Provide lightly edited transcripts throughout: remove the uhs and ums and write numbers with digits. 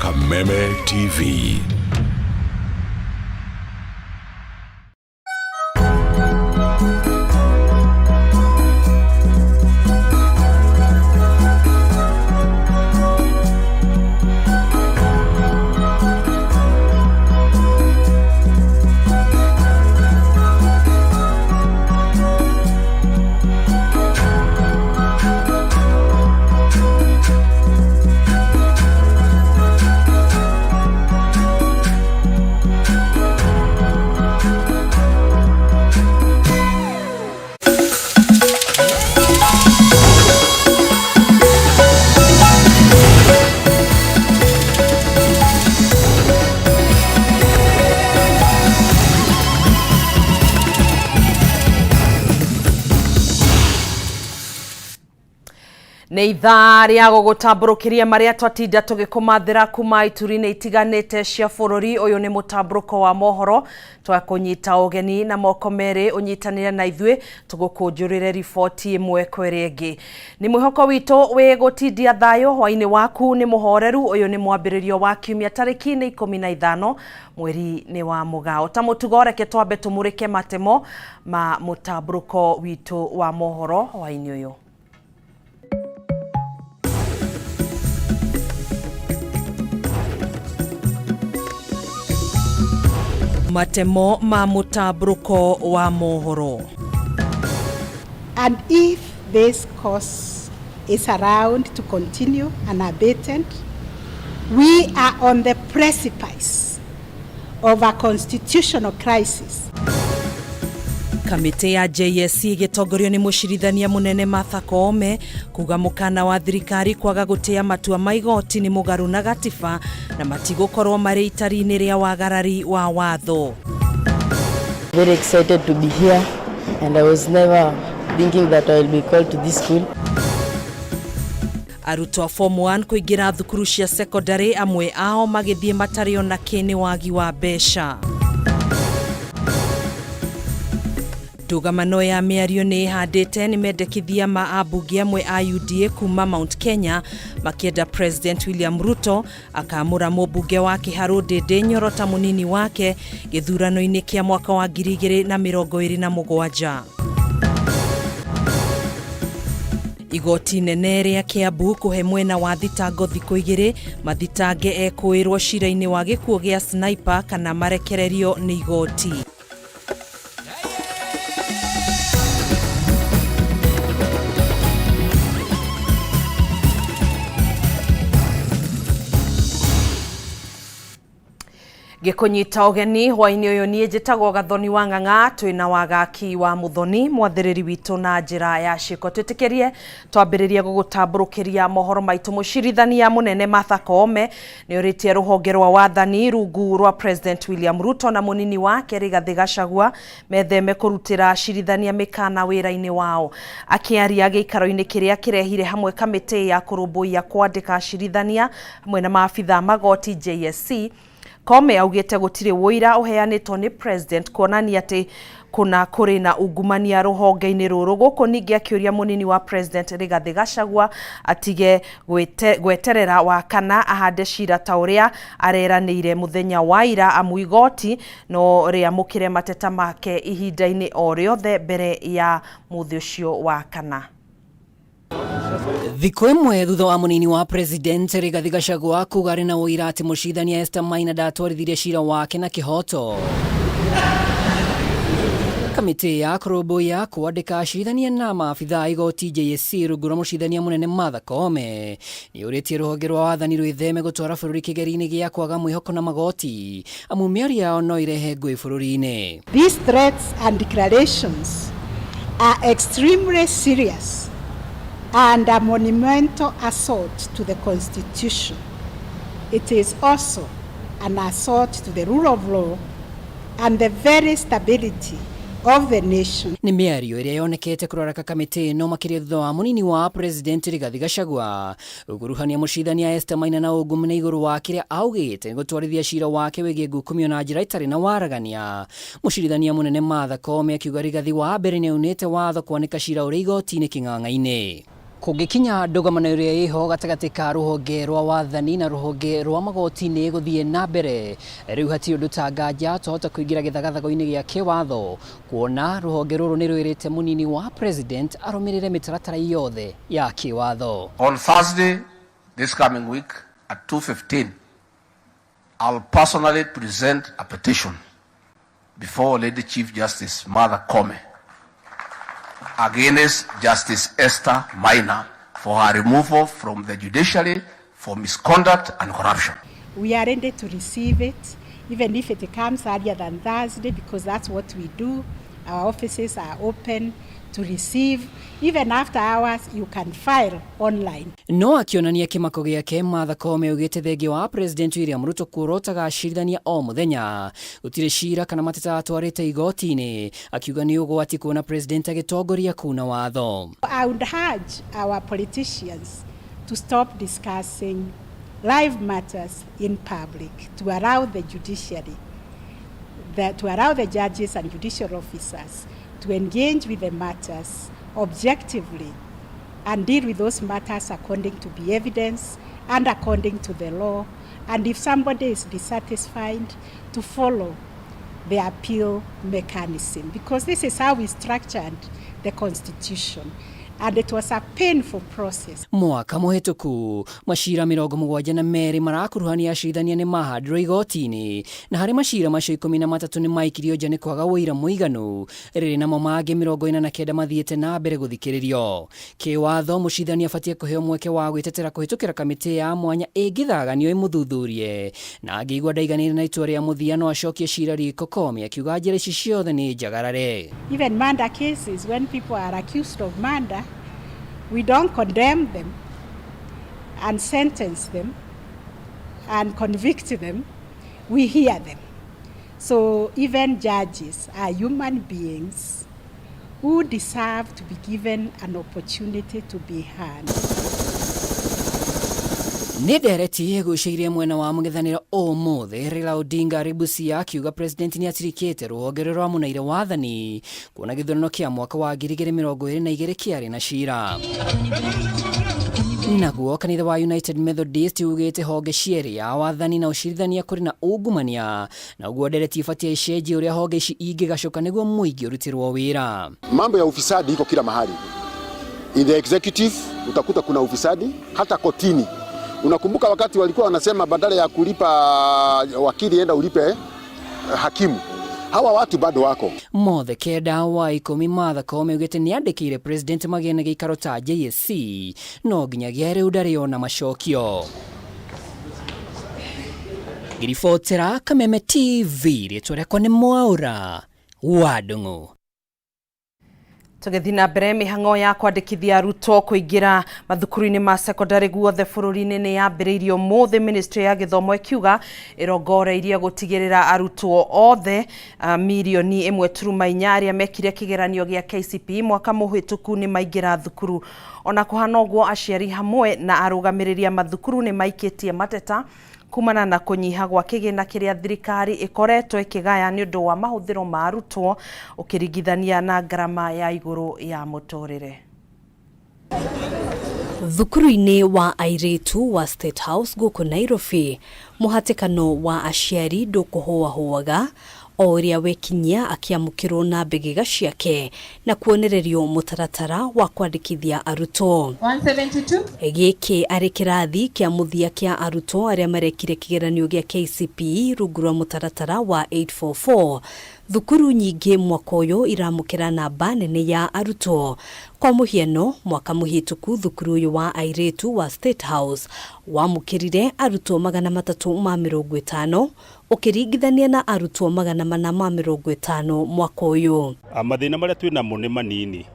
Kameme TV. Nĩ ithaa rĩa gũgũtambũrũkĩria marĩa twatinda tũgĩkũmathĩra kuma ituri-inĩ itiganĩte cia bũrũri. Ũyũ nĩ mũtambũrũko wa mohoro, twakũnyita ũgeni na moko merĩ ũnyitanĩre na ithuĩ tũgũkũnjũrĩre riboti ĩmwe kwa ĩrĩa ĩngĩ. Nĩ mwĩhoko witũ wĩ gũtindia thayũ hwainĩ waku nĩ mũhoreru. Ũyũ nĩ mwambĩrĩrio wa kiumia, tarĩki nĩ 15 mweri nĩ wa Mũgaa. Ta mũtugo, reke twambe tũmũrĩke matemo ma mũtambũrũko witũ wa mohoro hwainĩ ũyũ. Matemo ma mũtambũrũko wa mohoro. And if this course is around to continue unabated, we are on the precipice of a constitutional crisis. Kamĩtĩ ya JSC ĩgĩtongorio nĩ mũcirithania mũnene Martha Koome kuga mũkana wa thirikari kwaga gũtĩa matua ma igoti nĩ mũgarũ na gatiba na matigũkorwo marĩ itari-inĩ rĩa wagarari wa watho. Very excited to be here and I was never thinking that I will be called to this school. Arutwo a form 1 kũingĩra thukuru cia secondary, amwe ao magĩthiĩ matarĩ ona kĩ nĩ wagi wa mbeca. Ndũgamano ya mĩario nĩ ĩhandĩte nĩ mendekithia ma ambunge amwe a UDA kuma Mount Kenya makĩenda President William Ruto akamũra mũmbunge wa Kĩharũ Ndĩndĩ Nyoro ta mũnini wake gĩthurano-inĩ kĩa mwaka wa 2027. Igoti nene rĩa Kiambu kũhe mwena wa thitango thikũ 2 mathitange ekũĩrwo cira-inĩ wa gĩkuũ gĩa Sniper kana marekererio nĩ igoti. Ngĩkũnyita ũgeni hwainĩ ũyũ, niĩ njĩtagwo Gathoni wa Ng'ang'a, twĩna wagaki wa Mũthoni mwathĩrĩri witũ na njĩra ya ciĩko. Twĩtĩkĩrie twambĩrĩrie gũgũtambũrũkĩria mohoro maitũ. Mũcirithania mũnene Martha Koome nĩ orĩtie rũhonge rwa wathani rungu rwa President William Ruto na mũnini wake Rigathĩ Gachagua metheme kũrutĩra acirithania mĩkana wĩra-inĩ wao. Akĩaria gĩikaro-inĩ kĩrĩa kĩrehire hamwe kamĩtĩ ya kũrũmbũiya kwandĩka acirithania hamwe na maabitha magoti JSC, Koome augĩte gũtirĩ ũira ũheanĩtwo nĩ president kuonania atĩ kũna kũrĩ na ungumania rũhonge-inĩ rũrũ. Gũkũ ningĩ akĩũria mũnini wa president Rigathĩ Gachagua atige gweterera wa kana ahande cira ta ũrĩa areranĩire mũthenya wa ira, amu igoti no rĩamũkĩre mateta make ihinda-inĩ o rĩothe mbere ya mũthĩ ũcio wa kana. Thikũ ĩmwe thutha wa mũnini wa president Rigathi Gachagua kuga arĩ na ũira atĩ mũcirithania Esther Maina ndatwarithirie cira wake na kĩhoto, kamĩtĩ ya kũrũmbũiya kwandĩka acirithania na maabitha a igoti JSC rungu rwa mũcirithania mũnene Martha Koome nĩ ũrĩtie rũhonge rwa wathani rwĩtheme gũtwara bũrũri kĩgeri-inĩ gĩa kwaga mwĩhoko na magoti, amu mĩario yao no irehe ngũĩ bũrũri-inĩ. These threats and declarations are extremely serious and a monumental assault to the Constitution. It is also an assault to the rule of law and the very stability of the nation. Nĩ mĩario ĩrĩa yonekete kũroreka kamĩtĩ ĩno makĩria thutha wa mũnini wa president Rigathi Gachagua gũkuruhania mũcirithania Esther Maina na ungumania igũrũ wa kĩrĩa augĩte gũtwarithia cira wake wĩgiĩ ngukumio na njĩra ĩtarĩ na waragania. Mũcirithania mũnene Martha Koome akiuga Rigathi wa mbere nĩaunĩte watho kwanĩka cira ũrĩ igoti-inĩ kĩng'ang'a-inĩ. Kũngĩkinya ndũgamano ĩrĩa ĩho gatagatĩ ka rũhonge rwa wathani na rũhonge rwa magoti nĩ ĩgũthiĩ na mbere. Rĩu hatirĩ ũndũ ta nganja twahota kũingĩra gĩthagathago-inĩ gĩa kĩwatho kuona rũhonge rũrũ nĩ rwĩrĩte mũnini wa president arũmĩrĩre mĩtaratara yothe ya kĩwatho. On Thursday this coming week at 2:15, I'll personally present a petition before Lady Chief Justice Martha Koome against Justice Esther Maina for her removal from the judiciary for misconduct and corruption. We are ready to receive it, even if it comes earlier than Thursday, because that's what we do. Our offices are open to receive. Even after hours, you can file online. No akĩonania kĩmako gĩake, Martha Koome augĩte thengia wa President William Ruto kuorotaga acirithania o mũthenya gũtirĩ cira kana mateta atwarĩte igoti-inĩ, akiuga nĩ ũgwati kuona President agĩtongoria kuna watho. I would urge our politicians to stop discussing live matters in public, to allow the judiciary, to allow the judges and judicial officers to engage with the matters objectively and deal with those matters according to the evidence and according to the law. And if somebody is dissatisfied, to follow the appeal mechanism, because this is how we structured the Constitution. And it was a painful process. Mwaka mũhĩtũku macira 72 marakuruhania acirithania nĩ mahandirwo igoti-inĩ, na harĩ macira macio 13 nĩ maikirio nja nĩ kwaga ũira mũiganu, rĩrĩ namo mangĩ 49 mathiĩte na mbere gũthikĩrĩrio. Kĩwatho mũcirithania abatiĩ kũheo mweke wa gwĩtetera kũhĩtũkĩra kamĩtĩ ya mwanya ĩngĩthaganio ĩmũthuthurie, na angĩigua ndaiganĩire na itua rĩa mũthia no acokie cira riko. Koome akiuga njĩra ici ciothe nĩ njagarare. Even murder cases, when people are accused of murder, we don't condemn them and sentence them and convict them, we hear them. So even judges are human beings who deserve to be given an opportunity to be heard. Nĩ ndereti ĩgucĩirie mwena wa mũng'ethanĩro ũmũthĩ, Raila Odinga arĩ Busia akiuga president nĩ atirikĩte rũhonge rũrĩa rwamũneire wathani kuona gĩthurano kĩa mwaka wa 2022 kĩarĩ na cira. Naguo kanitha wa United Methodist ugĩte honge cierĩ ya wathani na ũcirithania kũrĩ na ungumania, na ũguo ndereti ĩbatiĩ ĩcenjie ũrĩa honge ici ingĩgacũka nĩguo mũingĩ ũrutĩrwo wĩra. Mambo ya ufisadi iko kila mahali. In the executive utakuta kuna ufisadi, hata kotini. Unakumbuka wakati walikuwa wanasema badala ya kulipa wakili enda ulipe hakimu. Hawa watu bado wako. Mothe kenda wa 10 Martha Koome augĩte nĩ andĩkĩire president magĩe na gĩikaro ta JSC, no nginyagia rĩu ndarĩ ona macokio. Ngiribotera Kameme TV, rĩtwa rĩakwa nĩ Mwaũra wa Ndung'u. Tũgĩthiĩ na mbere, mĩhang'o ya kwandĩkithia arutwo kũingĩra mathukuru-inĩ ma secondary guothe bũrũri-inĩ nĩ yambĩrĩirio ũmũthĩ, ministry ya gĩthomo ĩkiuga ĩrongoreirie gũtigĩrĩra arutwo othe 1.4 milioni arĩa mekire kĩgeranio gĩa KCPE mwaka mũhĩtũku nĩ maingĩra thukuru. Ona kũhana ũguo, aciari hamwe na arũgamĩrĩri a mathukuru nĩ maikĩtie mateta kumana na kũnyiha gwa kĩgĩna kĩrĩa thirikari ĩkoretwo ĩkĩgaya nĩ ũndũ wa mahũthĩro ma arutwo ũkĩringithania na ngarama ya igũrũ ya mũtũrĩre. Thukuru-inĩ wa airĩtu wa State House gũkũ Nairobi, mũhatĩkano wa aciari ndũkũhũahũaga o ũrĩa wekinyia akĩamũkĩrwo na mbĩgĩga ciake na kuonererio mũtaratara wa kwandĩkithia arutwo. 172. Gĩkĩ arĩ kĩrathi kĩa mũthia kĩa arutwo arĩa marekire kĩgeranio gĩa KCPE rungu rwa mũtaratara wa 844. Thukuru nyingĩ mwaka ũyũ iramũkĩra namba nene ya arutwo. Kwa mũhiano, mwaka mũhĩtũku thukuru ũyũ wa airĩtu wa State House wamũkĩrire arutwo 350 ũkĩringithania na arutwo 450 mwaka ũyũ. Mathĩna marĩa twĩ namo nĩ manini,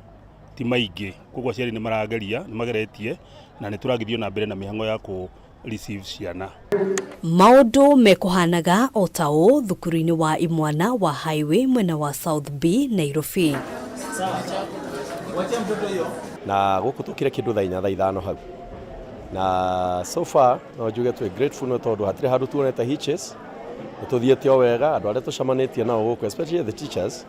ti maingĩ, koguo aciari nĩ marageria, nĩ mageretie na nĩ tũragĩthiĩ na mbere na mĩhang'o ya kũ receive ciana. Maũndũ mekũhanaga o ta ũũ thukuru-inĩ wa imwana wa Highway mwena wa South B, Nairobi. Na gũkũ tũkire kĩndũ thaa 4, thaa 5 hau, na so far no njuge twĩ grateful nĩ tondũ hatirĩ handũ tuonete hitches, nĩ tũthiĩte o wega. Andũ arĩa tũcemanĩtie nao gũkũ, especially the teachers,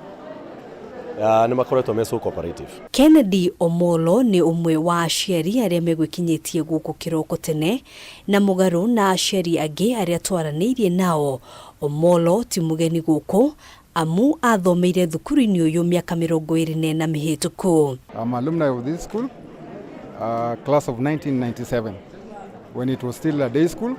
Nĩ makoretwo me so cooperative. Kennedy Omolo nĩ ũmwe wa aciari arĩa megwĩkinyĩtie gũkũ kĩroko tene na mũgarũ na aciari angĩ arĩa twaranĩirie nao. Omolo ti mũgeni gũkũ amu athomeire thukuru-inĩ ũyũ mĩaka 24 mĩhĩtũku. I'm alumni of this school, class of 1997, when it was still a day school,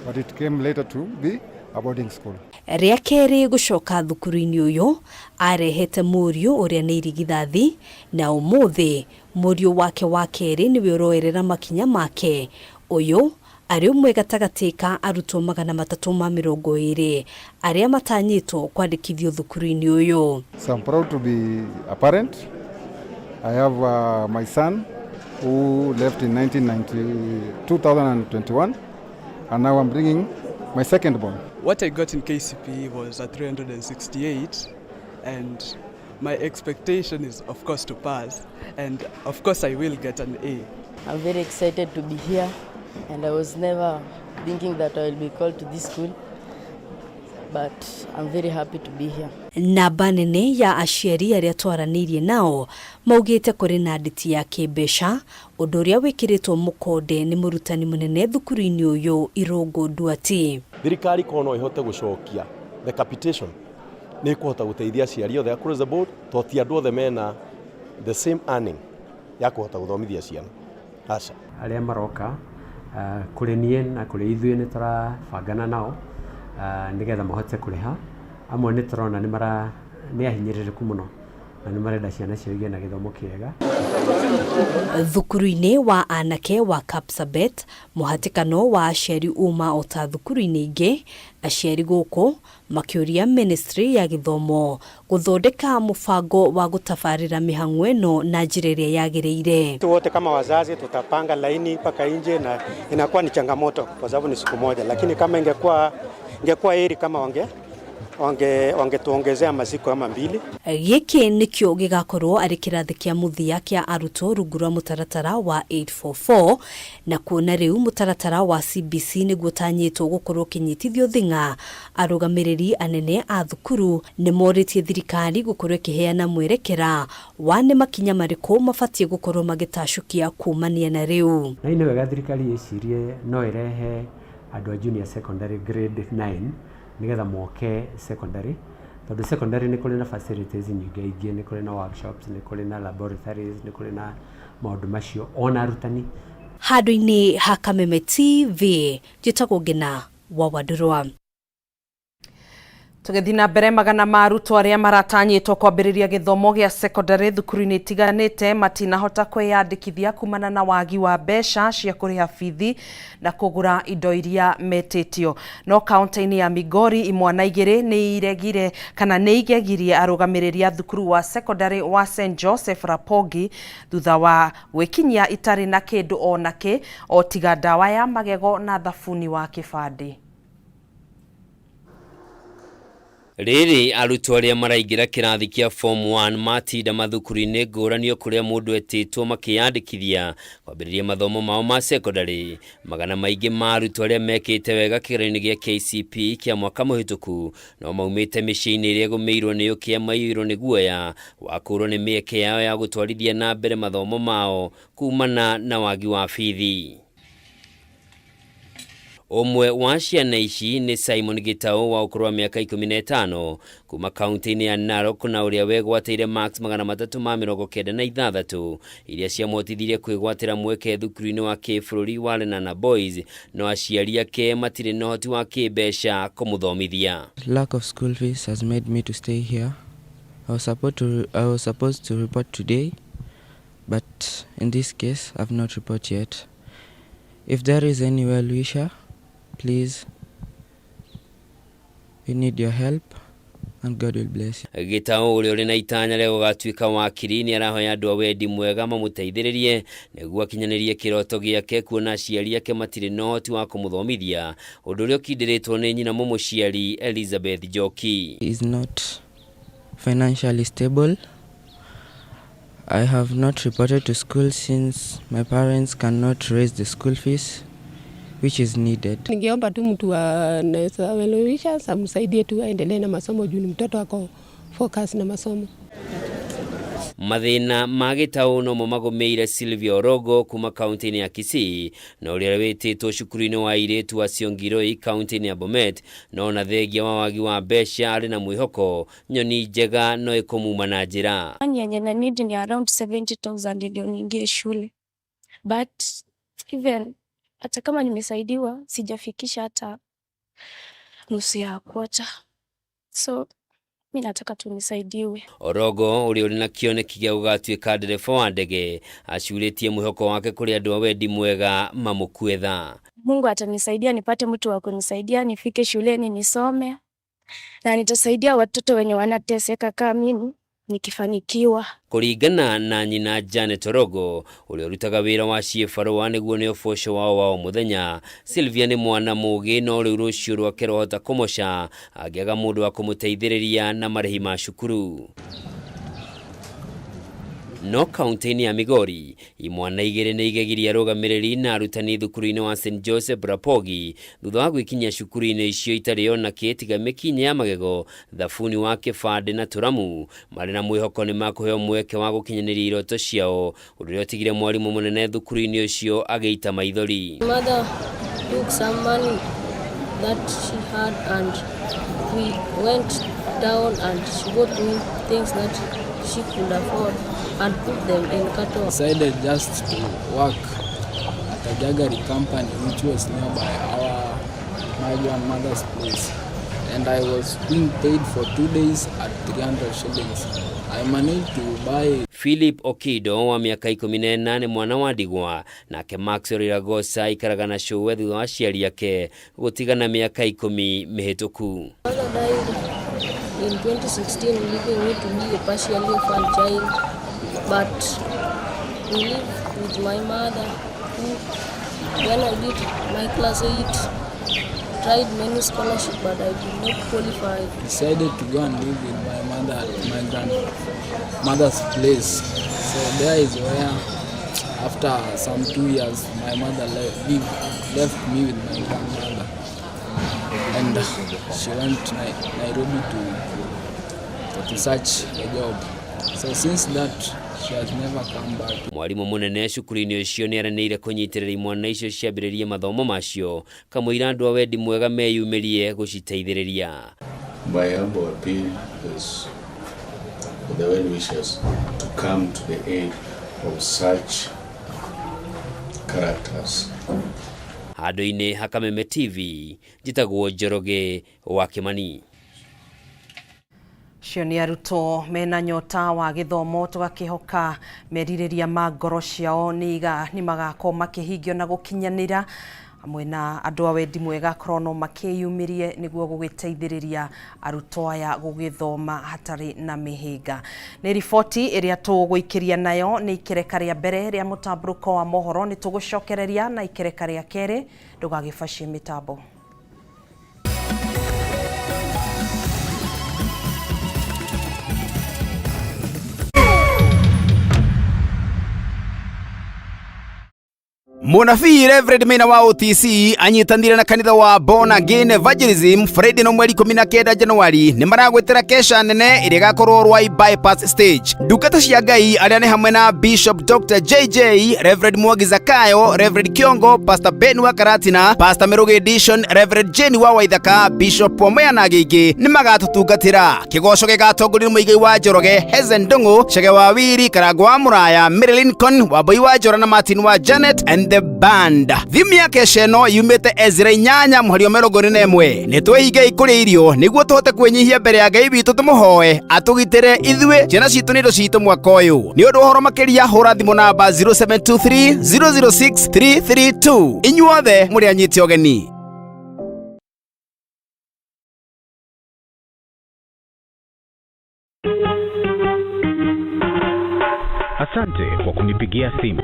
but it came later to be a boarding school. Rĩa kerĩ gũcoka thukuru-inĩ ũyũ arehete mũriũ ũrĩa nĩ irigithathi na ũmũthĩ mũriũ wake wa kerĩ nĩwe ũroerera makinya make. Ũyũ arĩ ũmwe gatagatĩ ka arutwo 320 arĩa matanyĩtwo kwandĩkithio thukuru-inĩ ũyũ. So I'm proud to be a parent. I have my son who left in 2021, and now I'm bringing my second born. What I got in KCPE was a 368, and my expectation is, of course, to pass, and of course I will get an A. I'm very excited to be here, and I was never thinking that I will be called to this school, but I'm very happy to be here. Namba nene ya aciari arĩa twaranĩirie nao maugĩte kũrĩ na nditi ya kĩmbeca, ũndũ ũrĩa wĩkĩrĩtwo mũkonde nĩ mũrutani mũnene thukuru-inĩ ũyũ Irũngũ Nduati. Thirikari korwo no ĩhote gũcokia the capitation nĩ ĩkũhota gũteithia aciari othe across the board, to ti andũ othe mena the same earning ya kũhota gũthomithia ciana. Aca. Arĩa maroka kũrĩ niĩ na kũrĩ ithuĩ nĩ tũrabangana nao nĩgetha mahote kũrĩha. Amwe nĩ tũrona nĩ ahinyĩrĩrĩku mũno na nĩ marenda ciana ciao igĩe na gĩthomo kĩega. Thukuru-inĩ wa anake wa Kapsabet mũhatĩkano wa aciari uma o ta thukuru-inĩ ingĩ, aciari gũkũ makĩũria ministry ya gĩthomo gũthondeka mũbango wa gũtabarĩra mĩhang'o ĩno na njĩra ĩrĩa yagĩrĩire. Wote kama wazazi tutapanga laini mpaka nje na inakuwa ni changamoto kwa sababu ni siku moja, lakini kama ingekuwa heri kama wangetuongezea masiku ama mbili. Gĩkĩ nĩkĩo gĩgakorwo arĩ kĩrathi kĩa mũthia kĩa arutwo rungu rwa mũtaratara wa 844, na kuona rĩu mũtaratara wa CBC nĩguo ũtanyĩtwo gũkorwo ũkĩnyitithio thing'a, arũgamĩrĩri anene a thukuru nĩ morĩtie thirikari gũkorwo ĩkĩheana mwerekera wa nĩ makinya marĩkũ mabatiĩ gũkorwo magĩtacũkia kumania na rĩu. Na nĩ wega thirikari ĩcirie no ĩrehe andũ a junior secondary grade 9 nĩgetha moke secondary, tondũ secondary nĩ kũrĩ na facilities nyingĩ ingĩ, nĩ kũrĩ na workshops, nĩ kũrĩ na laboratories, nĩ kũrĩ na maũndũ macio ona arutani. Handũ-inĩ ha Kameme TV njĩtagwo Ngina wa Wandũrwa. Tũgĩthiĩ na mbere, magana ma arutwo arĩa maratanyĩtwo kwambĩrĩria gĩthomo gĩa secondary thukuru-inĩ itiganĩte matinahota kwĩyandĩkithia kumana na wagi wa mbeca cia kũrĩha bithi na kũgũra indo iria metĩtio. No kaunti-inĩ ya Migori imwana igĩrĩ nĩ iregire kana nĩ igegirie arũgamĩrĩri a thukuru wa secondary wa St Joseph Rapogi thutha wa gwĩkinyia itarĩ na kĩndũ o nakĩ o tiga ndawa ya magego na thabuni wa kĩbandĩ. Rĩrĩ arutwo arĩa maraingĩra kĩrathi kĩa form 1 matinda mathukuru-inĩ ngũrani kũrĩa mũndũ etĩtwo makĩyandĩkithia kwambĩrĩria mathomo mao ma secondary. Magana maingĩ ma arutwo arĩa mekĩte wega kĩgeranio gĩa KCPE kĩa mwaka mũhĩtũku no maumĩte mĩciĩ-inĩ ĩrĩa ĩgũmĩirwo nĩ ũkĩa maiyũirwo nĩ guoya wa kũũrwo nĩ mĩeke yao ya gũtwarithia na mbere mathomo mao kumana na wagi wa bithi. Ũmwe wa ciana ici nĩ Simon Gitau wa ũkũrũ wa mĩaka 15 kuma kaunti-inĩ ya Narok, na ũrĩa wegwatĩire marks 396 iria ciamũhotithirie kwĩgwatĩra mweke thukuru-inĩ wa kĩbũrũri wa Lenana Boys, no aciari ake matirĩ na ũhoti wa kĩmbeca kũmũthomithia. Lack of school fees has made me to stay here. I was supposed to report today, but in this case I've not reported yet. If there is any well-wisher, please, we need your help and God will bless you. Gitau ũrĩa ũrĩ na itanya rĩa gũgatuĩka wakiri nĩ arahoya andũ a wendi mwega mamũteithĩrĩrie nĩguo akinyanĩrie kĩroto gĩake, kuona aciari ake matirĩ na ũhoti wa kũmũthomithia, ũndũ ũrĩa ũkindĩrĩtwo nĩ nyina mũmũciari Elizabeth Njoki. He is not financially stable. I have not reported to school since my parents cannot raise the school fees which is needed. Ningeomba tu mtu anaweza well-wishers amsaidie tu aendelee na masomo juu ni mtoto ako focus na masomo. Mathĩna ma gĩtaũ nomo magũmĩire Sylvia Orogo kuma kaunti-inĩ ya Kisii na ũrĩa wĩtĩtwo cukuru-inĩ wa airĩtu wa Siongiroi kaunti-inĩ ya Bomet, no ona thengia wa wagi wa mbeca arĩ na mwĩhoko nyoni njega no ĩkũmuma na njĩra. Money yenye na need ni around 70,000 ndio niingie shule, but even hata kama nimesaidiwa sijafikisha hata nusu ya quarter, so mi nataka tu nisaidiwe. Orogo ũrĩa ũrĩ na kĩoneki gĩa gũgatuĩka ndereba wa ndege acurĩtie mwĩhoko wake kũrĩ andũ a wendi mwega mamũkue tha. Mungu atanisaidia nipate mtu wa kunisaidia nifike shuleni nisome, na nitasaidia watoto wenye wanateseka kama mimi nikifanikiwa. Kũringana na nyina Janet Orogo ũrĩa ũrutaga wĩra wa ciĩbarũa nĩguo nĩ ũboco wao wa o mũthenya, Sylvia nĩ mwana mũũgĩ no rĩu rũciũ rwake rwahota kũmoca angĩaga mũndũ wa kũmũteithĩrĩria na marĩhi ma cukuru. No kaunti-inĩ ya Migori imwana igĩrĩ nĩ igegirie arũgamĩrĩri na arutani thukuru-inĩ wa St Joseph Rapogi thutha wa gwĩkinyia cukuru-inĩ icio itarĩ ona kĩ tiga mĩkinya ya magego, thabuni wa kĩbandĩ na tũramu, marĩ na mwĩhoko nĩ makũheo mweke wa gũkinyanĩria iroto ciao, ũndũ ũrĩa ũtigire mwarimũ mũnene thukuru-inĩ ũcio agĩita maithori. Mother took some money that she had and we went down and she bought me things that she could afford and put them in carton. Decided just to work at a jaggery company which was nearby our my grandmother's place, and I was being paid for 2 days at 300 shillings. I managed to buy. Philip Okido wa mĩaka 18 mwana wa ndigwa, nake Maxwell Iragosa aikaraga na cũwe thutha wa aciari ake gũtigana mĩaka 10 mĩhĩtũku. Mother died in 2016, leaving me to be a partially orphaned child, but we live with my mother who, when I did my class 8, tried many scholarships but I did not qualify. Decided to go and live with my mother at my grandmother's place. So there is where, after some 2 years, my mother left me with my grandmother, and she went to Nairobi to search a job. So since that, she has never come back. Mwarimu munene cukuru-inĩ ũcio nĩ eranĩire kũnyitĩrĩra imwana icio ciambĩrĩrie mathomo macio kamũira andũ a wendi mwega meyumĩrie gũciteithĩrĩria. My humble appeal is for the well-wishers to come to the aid of such characters. Handũ-inĩ ha Kameme TV, njĩtagwo Njoroge wa Kĩmani. Cio nĩ arutwo mena nyota wa gĩthomo tũgakĩhoka merirĩria ma ngoro ciao nĩ magakorwo makĩhingio na gũkinyanĩra hamwe na andũ a wendi mwega korwo no makĩyumĩrie nĩguo gũgĩteithĩrĩria arutwo aya gũgĩthoma hatarĩ na mĩhĩnga. Nĩ riboti ĩrĩa tũgũikĩria nayo nĩ ikereka rĩa mbere rĩa mũtambũrũko wa mohoro, nĩ tũgũcokereria na ikereka rĩa kerĩ, ndũgagĩbacie mĩtambo. Mũnabii Reverend Maina wa OTC anyitanire na kanitha wa Born Again Evangelism Friday no mweri 19 Januari nĩ maragwĩtĩra kesha nene ĩrĩa ĩgakorwo Ruai Bypass Stage. Ndungata cia Ngai arĩa nĩ hamwe na Bishop Dr. JJ, Reverend Mwangi Zakayo, Reverend Kiongo, Pastor Ben wa Karatina, Pastor Mirugi Edition, Reverend Jane wa Waithaka, Bishop Wamaya na angĩ aingĩ nĩ magatũtungatĩra. Kĩgoco gĩgatongorio nĩ Mũigai wa Njoroge, Hezen Ndung'u, Chege wa Wiri, Karangũ wa Mũraya, Mary Lincoln, Wambui wa Njora na Martin wa Janet and the band. Thimu ya kesha ĩno yumĩte Ezra 8 mũhari wa 41. Nĩ twĩhingei kũrĩa irio nĩguo tũhote kwĩnyihia mbere ya Ngai witũ tũmũhoe atũgitĩre ithuĩ ciana citũ na indo citũ mwaka ũyũ. Nĩ ũndũ wa ũhoro makĩria hũra thimũ namba 0723 006 332. Inyuothe mũrĩ anyite ũgeni. Asante kwa kunipigia simu.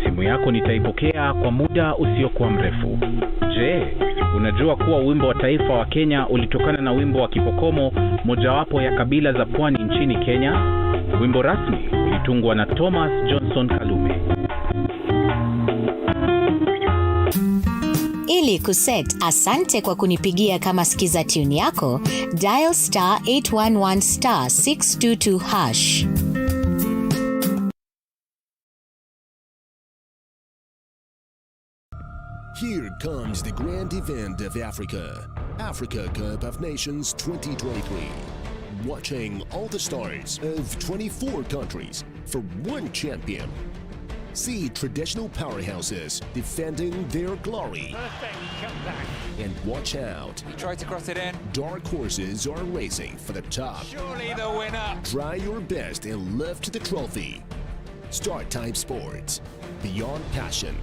Simu yako nitaipokea kwa muda usiokuwa mrefu. Je, unajua kuwa wimbo wa taifa wa Kenya ulitokana na wimbo wa Kipokomo, mojawapo ya kabila za pwani nchini Kenya? Wimbo rasmi ulitungwa na Thomas Johnson Kalume. Ili kuset asante kwa kunipigia kama sikiza tune yako, dial star 811 star 622 hash. Here comes the grand event of Africa, Africa Cup of Nations 2023. Watching all the stars of 24 countries for one champion. See traditional powerhouses defending their glory. Perfect comeback. And watch out. He tried to cross it in. Dark horses are racing for the top. Surely the winner. Try your best and lift the trophy. Star Time Sports. Beyond passion.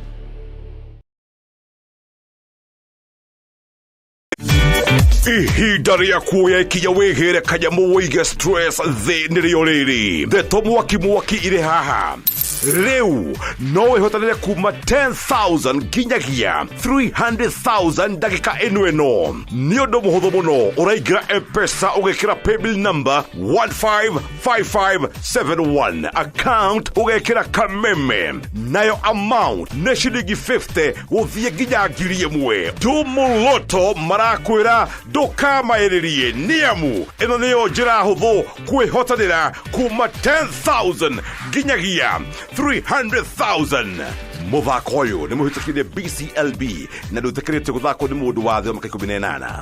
Ihinda rĩa kuoya ikinya wĩgĩre kanyamũ wĩige stress thĩ nĩrĩo rĩrĩ. Ndeto mwaki mwaki irĩ haha. Rĩu no wĩhotanĩre kuma 10,000 nginyagia 300,000 ndagĩka ĩno ĩno. Nĩ ũndũ mũhũthũ mũno, ũraingĩra M-Pesa ũgekĩra paybill number 155571, account ũgekĩra Kameme, nayo amount nĩ ciringi 50 gũthiĩ nginya 1,000. Tumuloto marakwĩra ndũkamaĩrĩrie, nĩamu ĩno nĩyo njĩra hũthũ kwĩhotanĩra kuma 10,000 nginyagia 300,000. Mũthako ũyũ nĩ mũhĩtũkĩrie BCLB na ndũĩtĩkĩrĩtio gũthakwo nĩ mũndũ wa thĩ wa mĩaka 18.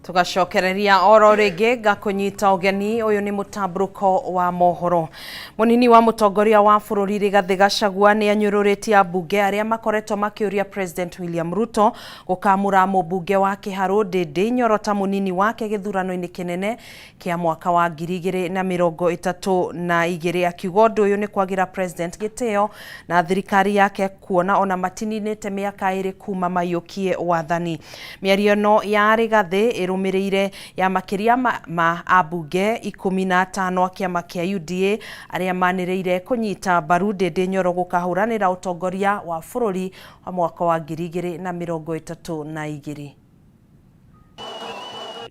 Tugacokereria oro rĩngĩ ngakũnyita ũgeni. Ũyũ nĩ mũtambũrũko wa mohoro. Mũnini wa mũtongoria wa bũrũri Rigathĩ Gachagua nĩ anyũrũrĩtie ambunge arĩa makoretwo makĩũria President William Ruto gũkamũra mũmbunge wa Kĩharũ Ndindi Nyoro ta mũnini wake gĩthurano-inĩ kĩnene kĩa mwaka wa 2032, akiuga ũndũ ũyũ nĩ kwagĩra President gĩtĩo na thirikari yake kuona ona matininĩte mĩaka ĩrĩ kuma maiyũkie wathani. Mĩario ĩno ya Rigathĩ ĩrũmĩrĩire ya makĩria ma ambunge 15 a kĩama kĩa UDA arĩa manĩrĩire kũnyita mbaru Ndindi Nyoro gũkahũranĩra ũtongoria wa bũrũri wa mwaka wa 2032.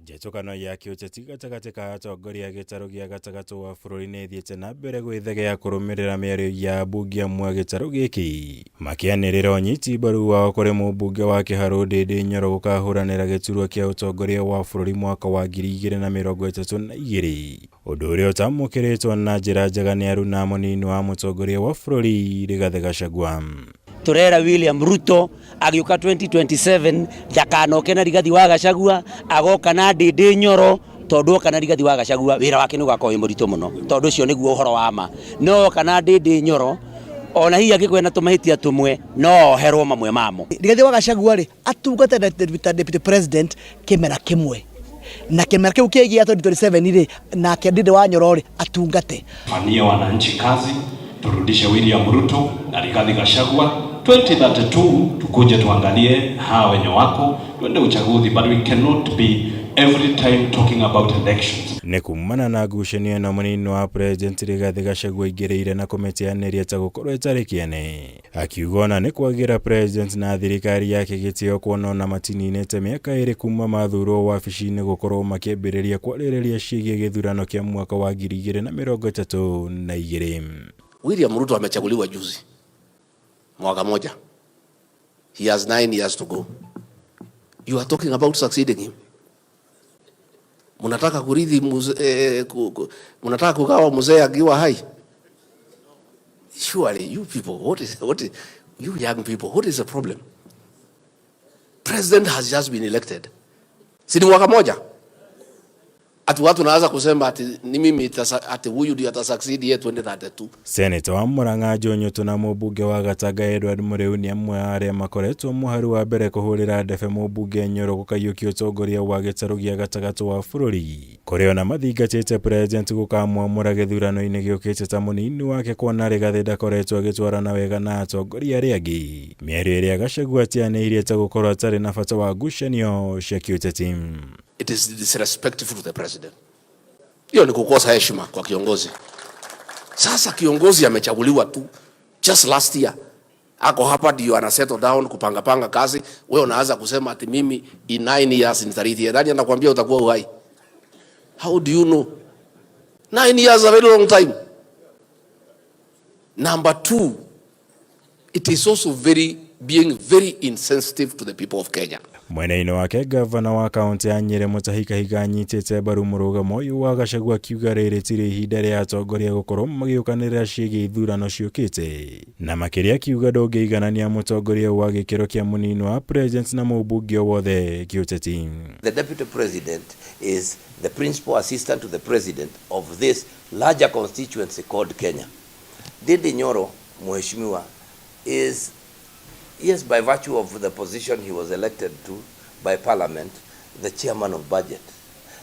Njatũkano ya kĩũteti gatagatĩ ka atongoria a gĩtarũ gĩa gatagatĩ wa bũrũri nĩ ĩthiĩte na mbere gwĩthegea kũrũmĩrĩra mĩario ya ambunge amwe a gĩtarũ gĩkĩ makĩanĩrĩra ũnyiti mbaru wao kũrĩ mũmbunge wa Kĩharũ Ndindi Nyoro gũkahũranĩra gĩturwa kĩa ũtongoria wa bũrũri mwaka wa 2032, ũndũ ũrĩa ũtamũkĩrĩtwo na njĩra njega nĩ aruna mũnini wa mũtongoria wa bũrũri Rigathĩ Gachagua. Turera William Ruto agiuka 2027 ndakanoke na Rigathi wa Gachagua, agoka na Ndindi Nyoro, tondu oka na Rigathi wa Gachagua wira wake ni ugakorwo wi muritu muno, tondu ucio niguo uhoro wa ma. No oka na Ndindi Nyoro ona hihi angĩkorwo na tũmahĩtia tũmwe no oherwo mamwe mamo. Rigathi wa Gachagua rĩ atungata ta deputy president kĩmera kĩmwe, na kĩmera kĩu kĩngĩ 2027 rĩ nake Ndindi wa Nyoro rĩ atungate. Fanyia wananchi kazi, turudishe William Ruto na Rigathi Gachagua 2032, tukuje tuangalie hawa wenye wako, tuende uchaguzi, but we cannot be every time talking about elections. Nĩ kumana na ngucanio ĩno mũnini wa President Rigathĩ Gachagua aingĩrĩire na kũmĩteanĩria ta gũkorwo ĩtarĩ kĩene, akiuga ona nĩ kwagĩra President na thirikari yake gĩtĩo kuona ona matininĩte mĩaka ĩrĩ kuma mathurwo wabici-inĩ gũkorwo makĩambĩrĩria kwarĩrĩria ciĩgiĩ gĩthurano kĩa mwaka wa 2032. William Ruto amechaguliwa juzi mwaka moja. He has 9 years to go. You are talking about succeeding him. Munataka kurithi munataka kugawa mzee akiwa hai? Surely you people, what is you young people, what is the problem? President has just been elected. Si ni mwaka moja? Ati watu naanza kusema ati ni mimi ati huyu ndiye atasucceed ye 2032. Senator wa Murang'a Joe Nyutu na mũmbunge wa Gatanga Edward Mũrĩu nĩ amwe a arĩa makoretwo mũharu wa mbere kũhũrĩra ndebe mũmbunge Nyoro gũkaiyũkia ũtongoria wa gĩtarũ gĩa gatagatĩ wa bũrũri, kũrĩa ona mathingatĩte President gũkamwamũra gĩthurano-inĩ gĩũkĩte ta mũnini wake kuona Rigathĩ ndakoretwo agĩtwarana wega na atongoria arĩa angĩ. Mĩario ĩrĩa Gachagua atianĩirie ta gũkorwo atarĩ na bata wa ngucanio cia kĩũteti. It is disrespectful to the president. Hiyo ni kukosa heshima kwa kiongozi. Sasa kiongozi amechaguliwa tu just last year. Ako hapa ndio ana settle down kupanga panga kazi. Wewe unaanza kusema ati mimi in 9 years nitarithi. Nani anakuambia utakuwa uhai? How do you know? 9 years is a very long time. Number 2, it is also very being very insensitive to the people of Kenya. Mwena-inĩ wake gavana wa kaunti ya Nyĩrĩ Mutahi Kahiga anyitĩte mbaru mũrũgamo ũyũ wa Gachagua akiuga rĩrĩ tirĩ ihinda rĩa atongoria gũkorwo magĩũkanĩrĩra ciĩgiĩ ithurano ciũkĩte na makĩria akiuga ndũngĩiganania mũtongoria wa gĩkĩro kĩa mũnini wa president na mũmbunge o wothe kĩũteti. The deputy president is the principal assistant to the president of this larger constituency called Kenya. Ndindi Nyoro, Mheshimiwa, is, yes, by virtue of the position he was elected to by parliament, the chairman of budget.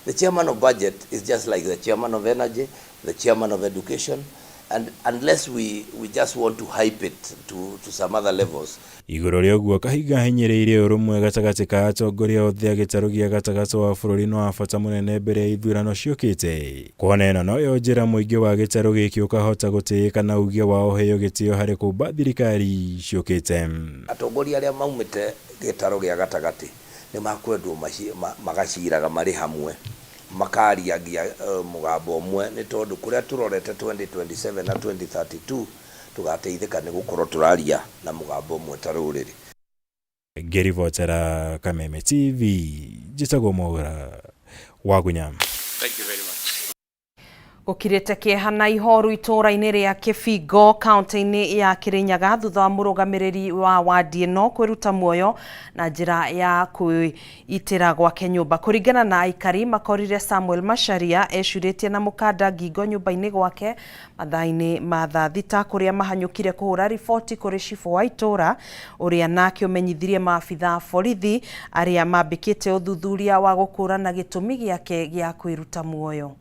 The chairman of budget is just like the chairman of energy, the chairman of education, and unless we just want to hype it to some other levels. Igũrũ rĩa ũguo Kahiga ahinyĩrĩirie ũrũmwe gatagatĩ ka atongoria othe a gĩtarũ gĩa gatagatĩ wa bũrũri nĩ wa bata mũnene mbere ya ithurano ciũkĩte. Kuona ĩno noyo njĩra mũingĩ wa gĩtarũ gĩkĩ ũkahota gũtĩĩka na uge wao ũheo gĩtĩo harĩ kũmba thirikari ciũkĩte. Atongoria arĩa maumĩte gĩtarũ gĩa gatagatĩ nĩ makwendwo magaciraga marĩ hamwe, makariagia mũgambo ũmwe, nĩ tondũ kũrĩa tũrorete 2027 na 2032 tũgateithĩka nĩ gũkorwo tũraria na mũgambo ũmwe ta rũrĩrĩ. Ngĩribotera Kameme TV, njĩtagwo Mwaura Wagunya. Thank you very much. Gũkirĩte kĩeha na ihoru itũũra-inĩ rĩa Kĩbingo kaunti-inĩ ya Kĩrĩnyaga thutha wa mũrũgamĩrĩri wa wadi ĩno kwĩruta muoyo na njĩra ya kwĩitĩra gwake nyũmba. Kũringana na aikari makorire Samuel Macharia ecurĩtie na mũkanda ngingo nyũmba-inĩ gwake mathaa-inĩ ma thaa thita kũrĩa mahanyũkire kũhũra riboti kũrĩ cibũ wa itũũra ũrĩa nake ũmenyithirie maabitha a borithi arĩa mambĩkĩte ũthuthuria wa gũkũrana gĩtũmi gĩake gĩa kwĩruta muoyo.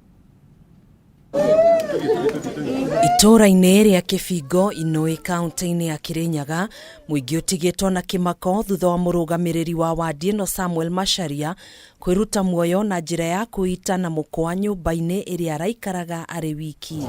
Itũũra-inĩ rĩa Kĩbingo Inũĩ kaunti-inĩ ya Kĩrĩnyaga mũingĩ ũtigĩtwo na kĩmako thutha wa mũrũgamĩrĩri wa wadi ĩno Samuel Macharia kwĩruta muoyo na njĩra ya kwĩita na mũkwa nyũmba-inĩ ĩrĩa araikaraga arĩ wiki.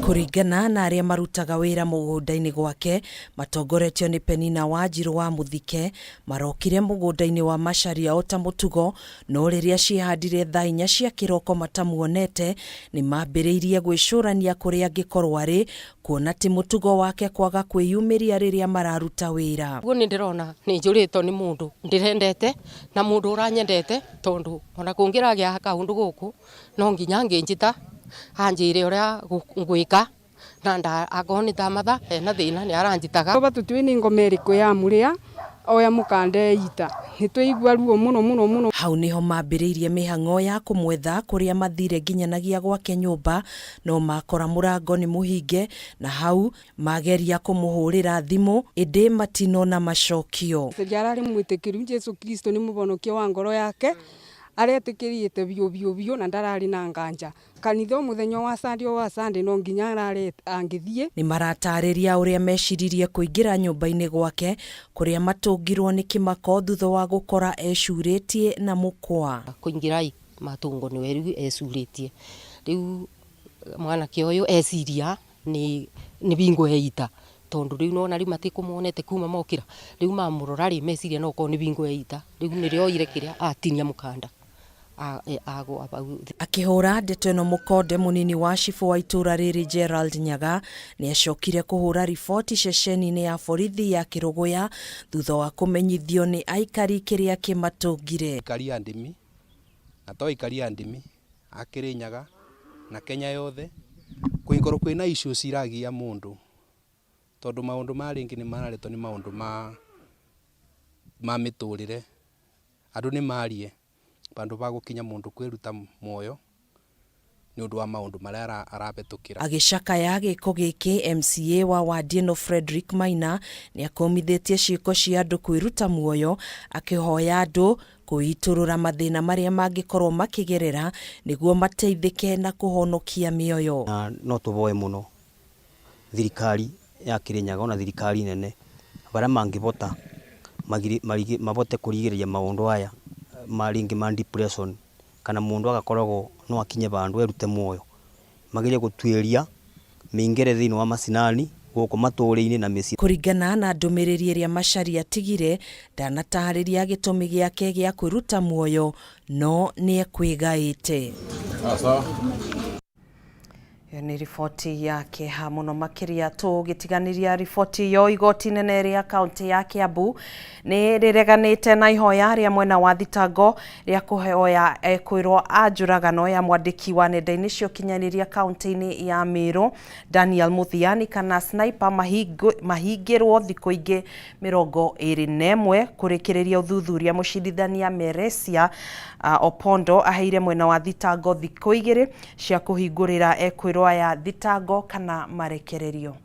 Kũringana na arĩa marutaga wĩra mũgũnda-inĩ gwake matongoretio nĩ Penina Wanjirũ wa Mũthike marokire mũgũnda-inĩ wa Macharia o ta mũtugo no rĩrĩa ciĩhandire thaa inya cia kĩroko matamuonete nĩ mambĩrĩirie gwĩcũrania kũrĩa angĩkorwo arĩ kuona ti mũtugo wake kwaga kwĩyumĩria rĩrĩa mararuta wĩra. Guo nĩ ndĩrona nĩ njũrĩtwo nĩ mũndũ ndĩrendete na mũndũ ũranyendete tondũ ona kũngĩragĩa kaũndũ gũkũ no nginya ngĩnjĩta anjĩre ũrĩa ngwĩka na nda akorwo nĩ ta matha ena thĩna nĩ aranjĩtaga. Oba tũtiũĩ nĩ ngoma ĩrĩkũ ya mũrĩa oya mũkanda eita nĩ twaigua ruo mũno mũno mũno. Hau nĩho mambĩrĩirie mĩhang'o ya kũmwetha kũrĩa mathire nginyanagia gwake nyũmba no makora mũrango nĩ mũhinge na hau mageria kũmũhũrĩra thimũ ĩndĩ matinona macokio. Ararĩ mwĩtĩkĩru Jesu Kristo nĩ mũhonokia wa ngoro yake aretĩkĩrĩte biũ biũ biũ na ndararĩ na nganja kanitha mũthenya wa Sunday wa Sunday no nginya arare angĩthiĩ. Nĩ maratarĩria ũrĩa meciririe kũingĩra nyũmba-inĩ gwake kũrĩa matũngirwo nĩ kĩmako thutha wa gũkora ecurĩtie na mũkwa. Kũingĩra matungo nĩwe rĩu ecurĩtie rĩu mwanake ũyũ eciria nĩ bingo eita tondũ rĩu nona rĩu matikũmuonete kuma mokĩra rĩu mamũrora rĩ meciria no korwo nĩ bingo eita rĩu nĩrĩo oire kĩrĩa atinia mũkanda. Akĩhũra ndeto ĩno mũkonde mũnini wa cibũ wa itũũra rĩrĩ Gerald Nyaga nĩ acokire kũhũra riboti ceceni-inĩ ya borithi ya Kĩrũgũya thutha wa kũmenyithio nĩ aikari kĩrĩa kĩmatũngire. Aikari a ndĩmi na to aikari a ndĩmi a Kĩrĩnyaga na Kenya yothe kũngĩkorwo kwĩna issues iragia mũndũ tondũ maũndũ ma rĩngĩ nĩ mararetwo nĩ maũndũ ma mĩtũrĩre andũ nĩ marie bandũ ba gũkinya mũndũ kwĩruta muoyo nĩ ũndũ wa maũndũ marĩa arabetũkĩra. Agĩcakaya gĩko gĩkĩ MCA wa wadi ĩno Frederick Maina nĩ akũmithĩtie ciĩko cia andũ kwĩruta muoyo akĩhoya andũ kwĩitũrũra mathĩna marĩa mangĩkorwo makĩgerera nĩguo mateithĩke na kũhonokia mĩoyo. Na no tũvoe mũno thirikari ya Kĩrĩnyaga ona thirikari nene barĩa mangĩvota mavote kũrigĩrĩria maũndũ aya ma rĩngĩ ma depression kana mũndũ agakoragwo no akinye vandũ erute muoyo magirie gũtuĩria mĩingĩre thĩinĩ wa macinani gũkũ matũũra-inĩ na mĩciĩ. Kũringana na ndũmĩrĩri ĩrĩa Macharia atigire ndanatarĩria gĩtũmi gĩake gĩa kwĩruta muoyo no nĩ ekwĩgaĩte. Ĩyo nĩ riboti ya kĩeha mũno makĩria. Tũgĩtiganĩria riboti ĩyo, igoti inene rĩa kaunti ya Kiambu nĩ rĩreganĩte na ihoya rĩa mwena wa thitango rĩa kũhoya ekwĩrwo a njũragano ya mwandĩki wa nenda-inĩ cia ũkinyanĩria kaunti-inĩ ya Meru Daniel Muthiani kana Sniper mahingĩrwo thikũ ingĩ 21 kũrĩkĩrĩria ũthuthuria. Mũcirithania Meresia Opondo aheire mwena wa thitango thikũ 2 cia kũhingũrĩra ekwĩrwo aya thitango kana marekererio.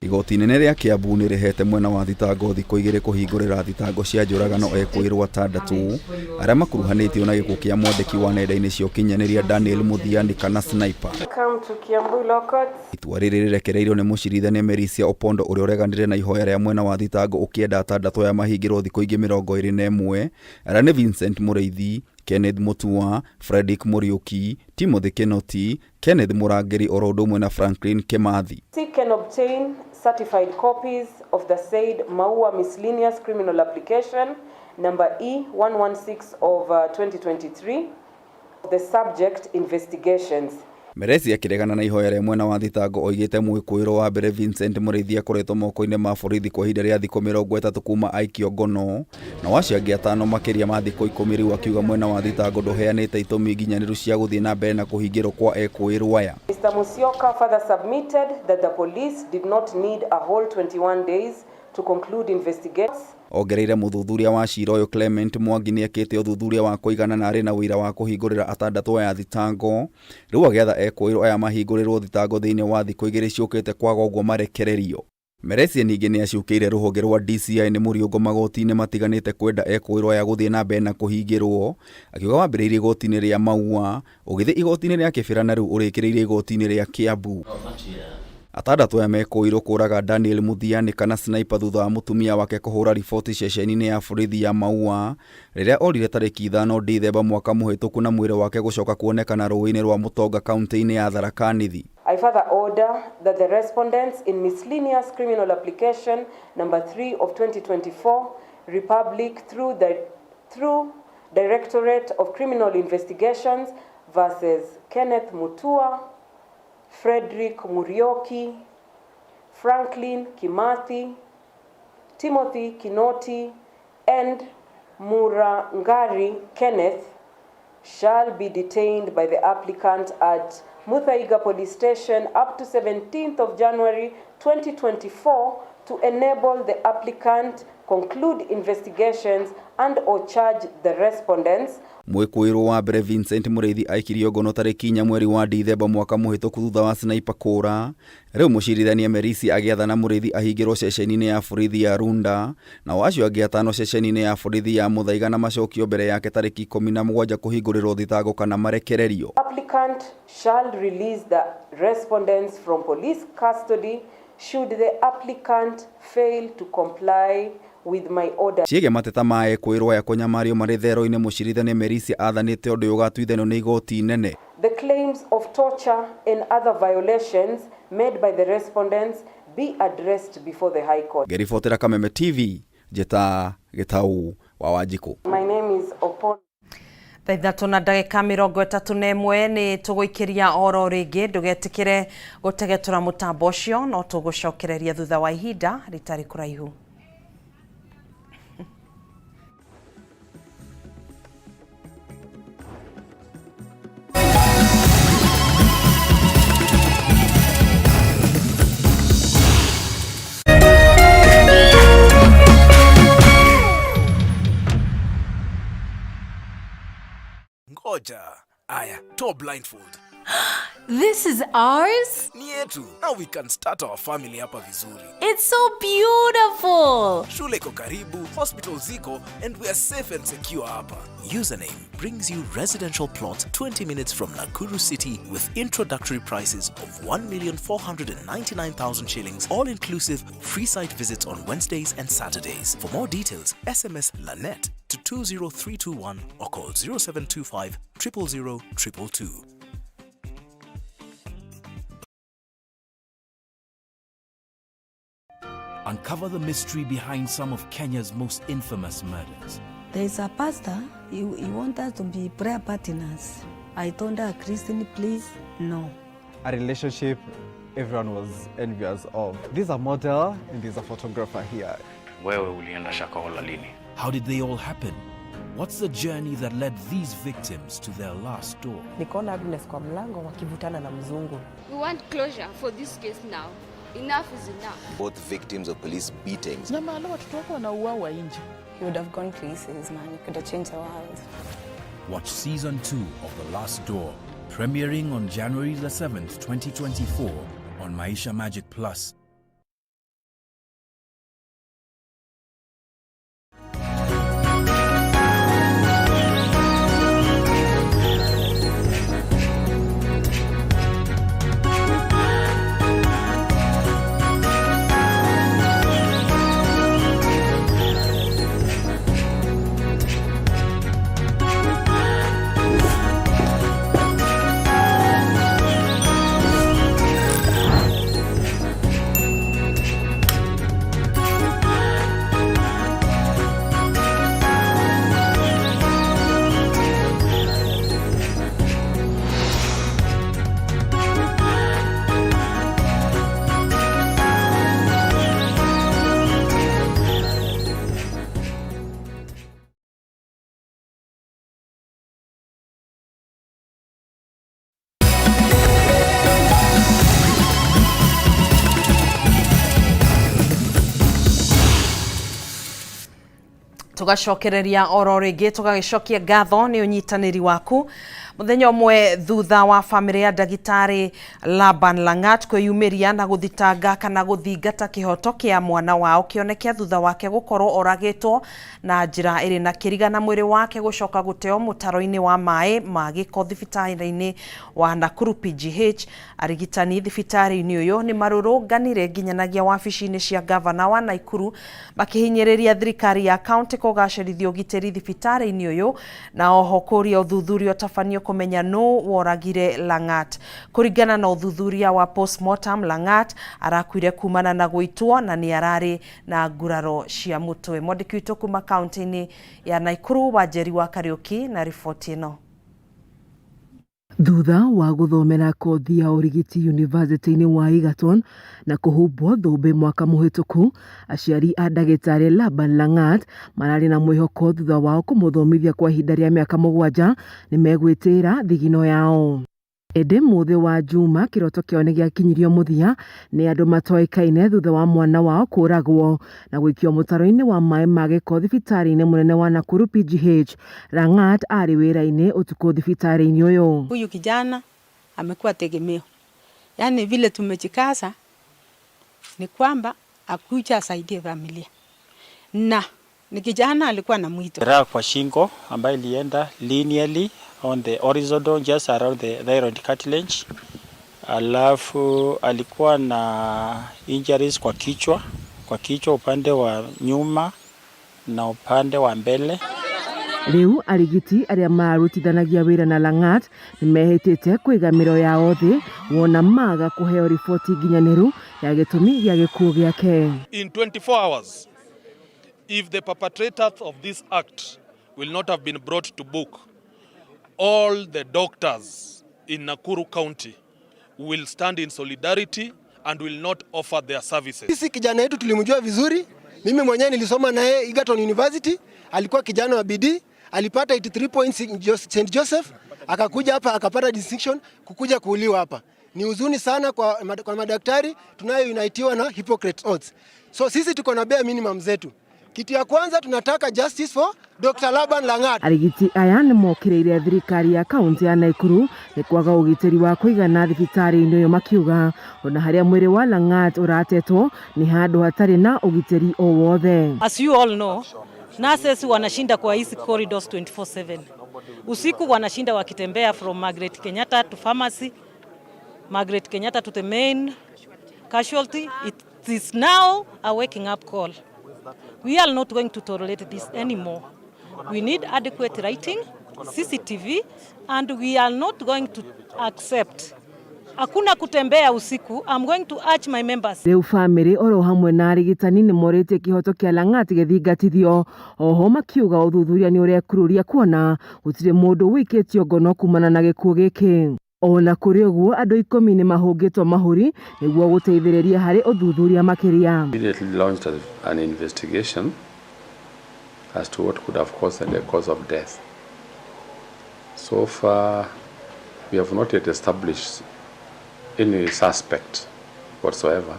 Igoti inene rĩa Kiambu nĩ rĩhete mwena wa thitango thikũ 2 kũhingũrĩra thitango cia njũragano ekwĩrwo atandatũ arĩa makuruhanĩtio na gĩkuũ kĩa mwandĩki wa nenda-inĩ cia ũkinyanĩria Daniel Muthiani kana Sniper. Welcome to Kiambu Law Courts. Itua rĩrĩ rĩrekereirio nĩ mũcirithania Merisia Opondo ũrĩa ũreganire na ihoya rĩa mwena wa thitango ũkĩenda atandatũ aya mahingĩrwo thikũ ingĩ 21 arĩa nĩ Vincent Mũrĩithi, Kenneth Mutua, Fredrick Muriuki, Timothy Kinoti, Kenneth Murangĩri oro ũndũ ũmwe na Franklin Kimathi. Seek and obtain certified copies of the said Maua miscellaneous criminal application number E116 of 2023 of the subject investigations. Meresi akĩregana na ihoya rĩa mwena wa thitango oigĩte mwĩkũĩrwo wa mbere Vincent Mũrĩithi akoretwo moko-inĩ ma borithi kwa ihinda rĩa thikũ 30 kuma aikio ngono, na acio angĩ atano makĩria ma thikũ 10 rĩu, akiuga mwena wa thitango ndũheanĩte itũmi nginyanĩru cia gũthiĩ na mbere na kũhingĩrwo kwa ekũĩrwo aya. Mr. Musyoka further submitted that the police did not need a whole 21 days to conclude investigations. Ongereire mũthuthuria wa cira ũyũ Clement Mwangi nĩekĩte ũthuthuria wa kũigana na arĩ na ũira wa kũhingũrĩra atandatũ aya thitango, rĩu agĩatha ekũĩrwo aya mahingũrĩrwo thitango thĩinĩ wa thikũ 2 ciũkĩte kwaga ũguo marekererio. Meresia ningĩ nĩacukĩire rũhonge rwa DCI nĩ mũriũngo magoti-inĩ matiganĩte kwenda ekũĩrwo aya gũthiĩ na mbere na kũhingĩrwo, akiuga wambĩrĩirie igoti-inĩ rĩa Maua, ũgĩthiĩ igoti-inĩ rĩa Kĩbĩra na rĩu ũrĩkĩrĩirie igoti-inĩ rĩa Kiambu. Atandatũ aya mekũĩrwo kũraga Daniel Muthiani kana Sniper thutha wa mũtumia wake kũhũra riboti ceceni-inĩ ya borithi ya Maua rĩrĩa orire tarĩki 5 Dithemba mwaka mũhĩtũku na mwĩrĩ wake gũcoka kuonekana rũĩ-inĩ rwa Mũtonga kaunti-inĩ ya Tharaka Nithi. I further order that the respondents in miscellaneous criminal application number 3 of 2024 Republic through Directorate of Criminal Investigations versus Kenneth Mutua, Frederick Murioki, Franklin Kimathi, Timothy Kinoti, and Murangari Kenneth shall be detained by the applicant at Muthaiga Police Station up to 17th of January 2024 to enable the applicant conclude investigations and or charge the respondents. Mwĩkũĩrwo wa mbere Vincent Mũrĩithi aikirio ngono tarĩki 4 mweri wa Dithemba mwaka mũhĩtũku thutha wa Sniper kũra. Rĩu mũcirithania Merisi agĩathana Mũrĩithi ahingĩrwo ceceni-inĩ ya borithi ya Runda, nao acio angĩ atano ceceni-inĩ ya borithi ya Muthaiga na macokio mbere yake tarĩki 17 kũhingũrĩrwo thitango kana marekererio. Applicant shall release the respondents from police custody should the applicant fail to comply with my order. Ciĩge mateta ma ekũĩrwo aya kũnyamario marĩ thero-inĩ mũcirithania Merisi athanĩte ũndũ ũyũ ũgatuithanio nĩ igoti inene. The claims of torture and other violations made by the respondents be addressed before the High Court. Ngĩribotera Kameme TV, njĩta Gĩtau wa Wanjikũ. My name is Opon. Thaa ithatũ na ndagĩka 31 nĩ tũgũikĩria oro rĩngĩ, ndũgetĩkĩre gũtegetũra mũtambo ũcio, no tũgũcokereria thutha wa ihinda rĩtarĩ kũraihu. Ngoja. Aya, toa blindfold. This is ours? Ni yetu. Now we can start our family hapa vizuri. It's so beautiful. Shule iko karibu, hospital ziko, and we are safe and secure hapa. Username brings you residential plot 20 minutes from Nakuru City with introductory prices of 1,499,000 shillings, all inclusive, free site visits on Wednesdays and Saturdays. For more details, SMS LANET to 20321 or call 0725 000 222. Uncover the mystery behind some of Kenya's most infamous murders. There is a pastor, he wants us to be prayer partners. I told her, Christine, please, no. A relationship everyone was envious of. This is a model and there's a photographer here. Wewe ulienda Shakahola lini? How did they all happen? What's the journey that led these victims to their last door? Nikaona Agnes kwa mlango wakivutana na mzungu. We want closure for this case now. Enough is enough. Both victims of police beatings. Na mahali watoto wako wanauawa nje. You would have gone places, man. You could have changed the world. Watch season 2 of The Last Door, premiering on January the 7th, 2024 on Maisha Magic Plus. Tugacokereria oro ringi tugagicokia ngatho ni unyitaniri waku muthenya umwe thutha wa family ya ndagitari Laban Langat kwiyumiria na guthitanga kana guthingata kihoto kia mwana wao kionekia thutha wake gukorwo oragitwo na njira iri na kiriga na mwiri wake gucoka guteo mutaro-ini wa mai ma giko thibitari-ini wa Nakuru PGH. Arigitani thibitari-ini uyu ni marurunganire nginyanagia wabici-ini cia gavana wa Nakuru makihinyiriria thirikari ya county kugacerithia ugitiri thibitari-ini uyu na oho kuria uthuthuria utabanio kumenya no woragire Langat. Kuringana na uthuthuria wa postmortem, Langat arakuire kumana na gwitwo na ni arari na nguraro cia mutwe. Mwandiki witu kuma kaunti-ini ya Nakuru Wanjeri wa Kariuki na riboti ino. Thutha wa guthomera kothi ya urigiti yunivasĩtĩ-inĩ wa Egerton na kũhumbwo thũmbĩ mwaka mũhĩtũku, aciari a ndagĩtarĩ Laban Langat mararĩ na mwĩhoko thutha wao kũmũthomithia kwa ihinda rĩa mĩaka 7 nĩmegwĩtĩĩra thigino yao. Ĩndĩ mũthĩ wa Juma kĩroto kĩao nĩgĩakinyirio mũthia nĩ andũ matoĩkaine thutha wa mwana wao kũragwo na gũikio mũtaro-inĩ wa maĩ ma gĩko thibitarĩ-inĩ mũnene wa Nakuru PGH. Langat arĩ wĩra-inĩ ũtukũ thibitarĩ-inĩ ũyũ. Huyu kijana amekuwa tegemeo, yaani vile tumejikaza ni kwamba akuja asaidie familia, na ni kijana alikuwa na mwito. Jeraha kwa shingo ambayo ilienda linearly on the horizontal just around the thyroid cartilage. Alafu alikuwa na injuries kwa kichwa upande wa nyuma na upande wa mbele. Riu arigiti aria marutithanagia wira na Langat nimehitite kwiga mĩro yao thĩ wona maga kuheo riboti nginyaniru ya gĩtũmi gĩa gĩkuũ gĩake. In 24 hours, if the perpetrators of this act will not have been brought to book, all the doctors in Nakuru County will stand in solidarity and will not offer their services. Sisi kijana yetu tulimjua vizuri. Mimi mwenyewe nilisoma naye Egerton University. Alikuwa kijana wa bidii, alipata 83 points in St. Joseph, akakuja hapa akapata distinction, kukuja kuuliwa hapa. Ni huzuni sana kwa madaktari tunayounitiwa na Hippocrates Oath. So sisi tuko na bare minimum zetu. Kitu ya kwanza tunataka justice for Dr. Laban Langat. Arigiti aya nĩmokĩrĩire thirikari ya kaunti ya Nakuru nĩ kwaga ũgitĩri wa kũigana thibitarĩ-inĩ ũyũ, makiuga ona harĩa mwĩrĩ wa Langat ũratetwo nĩ handũ hatarĩ na ũgitĩri o wothe. As you all know, nurses wanashinda kwa hizi corridors 24/7. Usiku wanashinda wakitembea from Margaret Kenyatta to pharmacy, Margaret Kenyatta to the main casualty. It is now a waking up call. We are not going to tolerate this anymore. We need adequate lighting, CCTV, and we are not going to accept Hakuna kutembea usiku. I'm going to urge my members. Rĩu bamĩrĩ oro hamwe na arigitani nĩ morĩtie kĩhoto kĩa Lang'at gĩthingatithio oho makiuga ũthuthuria nĩ ũrekururia kuona gũtirĩ mũndũ wĩikĩtio ngono kumana na gĩkuũ gĩkĩ. Ona kũrĩ ũguo andũ 10 nĩ mahũngĩtwo mahũri nĩguo gũteithĩrĩria harĩ ũthuthuria makĩria. Immediately launched an investigation as to what could have caused the cause of death. So far, we have not yet established any suspect whatsoever,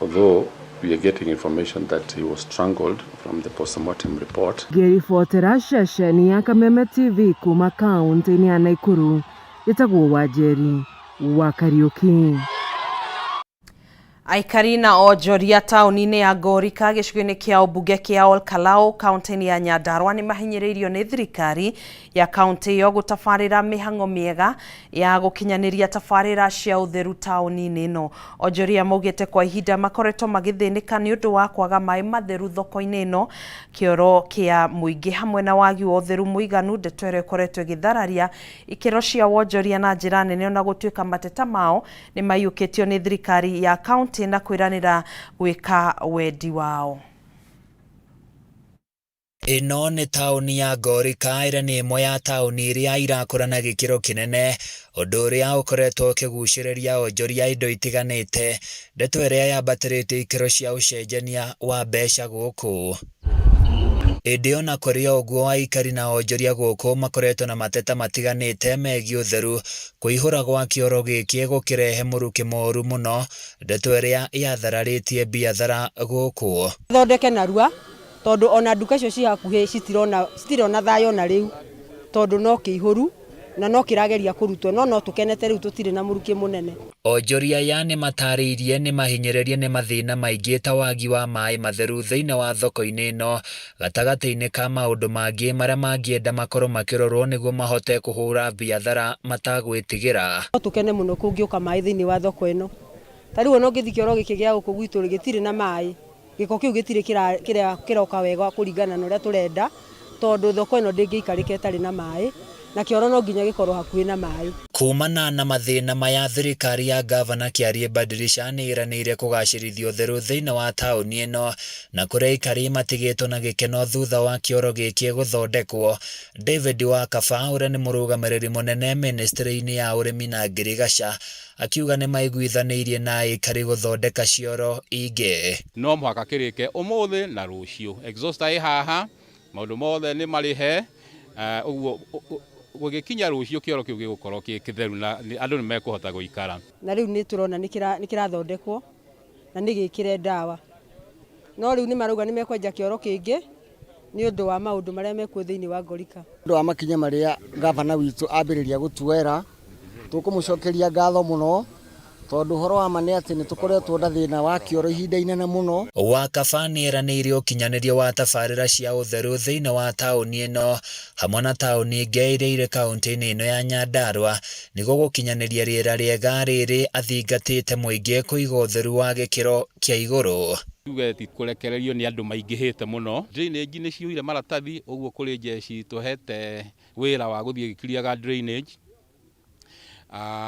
although we are getting information that he was strangled from the postmortem report. Ngĩribotera ceceni ya Kameme TV kuma kaunti-inĩ ya Nakuru, njĩtagwo Wanjeri wa Kariuki. Aikari na onjoria taũni-inĩ ya Ngorika gĩcigo-inĩ kĩa ũmbunge kĩa Olkalau kaunti-inĩ ya Nyandarua nĩ mahinyĩrĩirio nĩ thirikari ya kaunti ĩyo gũtabarĩra mĩhang'o mĩega ya gũkinyanĩria tabarĩra cia ũtheru taũni-inĩ ĩno. Onjoria maugĩte kwa ihinda makoretwo magĩthĩnĩka nĩ ũndũ wa kwaga maĩ matheru thoko-inĩ ĩno, kĩoro kĩa mũingĩ hamwe na wagi wa ũtheru mũiganu, ndeto ĩrĩa ĩkoretwo ĩgĩthararia ikĩro cia wonjoria na njĩra nene ona gũtuĩka mateta mao nĩ maiyũkĩtio nĩ thirikari ya kaunti na kwĩranĩra gwĩka wendi wao. Ĩno nĩ taũni ya Ngorika ĩrĩa nĩ ĩmwe ya taũni iria irakũra na gĩkĩro kĩnene, ũndũ ũrĩa ũkoretwo ũkĩgucĩrĩria onjoria indo itiganĩte, ndeto ĩrĩa yambatĩrĩtie ikĩro cia ũcenjania wa mbeca gũkũ. Ĩndĩ ona kũrĩ o ũguo aikari na onjoria gũkũ makoretwo na mateta matiganĩte megiĩ ũtheru, kũihũra gwa kĩoro gĩkĩ gũkĩrehe mũrukĩ mũru mũno, ndeto ĩrĩa yathararĩtie biathara gũkũ. Thondeke narua tondu ona nduka icio ci hakuhĩ citirona thayũ na rĩu tondu no kĩihũru na no kĩrageria kũrutwo no tũkenete rĩu tũtirĩ na mũrukĩ mũnene. Onjoria aya nĩ matarĩirie nĩ mahinyĩrĩrie nĩ mathĩna maingĩ ta wagi wa maĩ matheru thĩinĩ wa thoko-inĩ ĩno gatagatĩ-inĩ ka maũndũ mangĩ marĩa mangĩenda makorwo makĩrorwo nĩguo mahote kũhũra biathara matagwĩtigĩra. No tũkene mũno kũngĩũka maĩ thĩinĩ wa thoko ĩno, ta rĩu ona ũngĩthiĩ kĩoro gĩkĩ gĩa gũkũ gwitũ gĩtirĩ na maĩ, gĩko kĩu gĩtirĩ kĩroka wega kũringana na ũrĩa tũrenda tondũ thoko ĩno ndĩngĩikarĩka ĩtarĩ na maĩ na kĩoro no nginya gĩkorwo hakuhĩ na maĩ. Kumana na mathĩna maya thirikari ya gavana Kĩarie Badilisha nĩ ĩranĩire kũgacĩrithia ũtheru thĩinĩ wa taũni ĩno na kũrĩa aikari matigĩtwo na gĩkeno thutha wa kĩoro gĩkĩ gũthondekwo. David Wakaba ũrĩa nĩ mũrũgamĩrĩri mũnene ministry-inĩ ya ũrĩmi na ngirigaca akiuga nĩ maiguithanĩirie na aikari gũthondeka cioro ingĩ. No mũhaka kĩrĩke ũmũthĩ na rũciũ. Exhauster ĩ haha, maũndũ mothe nĩ marĩhe, ũguo gũgĩkinya rũciũ kĩoro kĩu gĩgũkorwo kĩ kĩtheru na andũ nĩ mekũhota gũikara. Na rĩu nĩ tũrona nĩ kĩrathondekwo na nĩ gĩkĩre ndawa, no rĩu nĩ marauga nĩ mekwenja kĩoro kĩngĩ nĩ ũndũ wa maũndũ marĩa mekuo thĩinĩ wa Ngorika. Ũndũ wa makinya marĩa gavana witũ ambĩrĩria gũtuoera tũkũmũcokeria ngatho mũno tondũ ũhoro wa ma nĩ atĩ nĩ tũkoretwo na thĩna wa kĩoro ihinda inene mũno. Wakaba nĩ eranĩire ũkinyanĩria wa tabarĩra cia ũtheru thĩinĩ wa taũni ĩno hamwe na taũni ingĩ iria irĩ kaunti-inĩ ĩno ya Nyandarua nĩguo gũkinyanĩria rĩera rĩega rĩrĩ athingatĩte mũingĩ kũiga ũtheru wa gĩkĩro kĩa igũrũ. Tuge ti kũrekererio nĩ andũ maingĩhĩte mũno. Drainage nĩ ciyũire maratathi ũguo kũrĩ jeshi tũhete wĩra wa gũthiĩ gĩkiriaga drainage.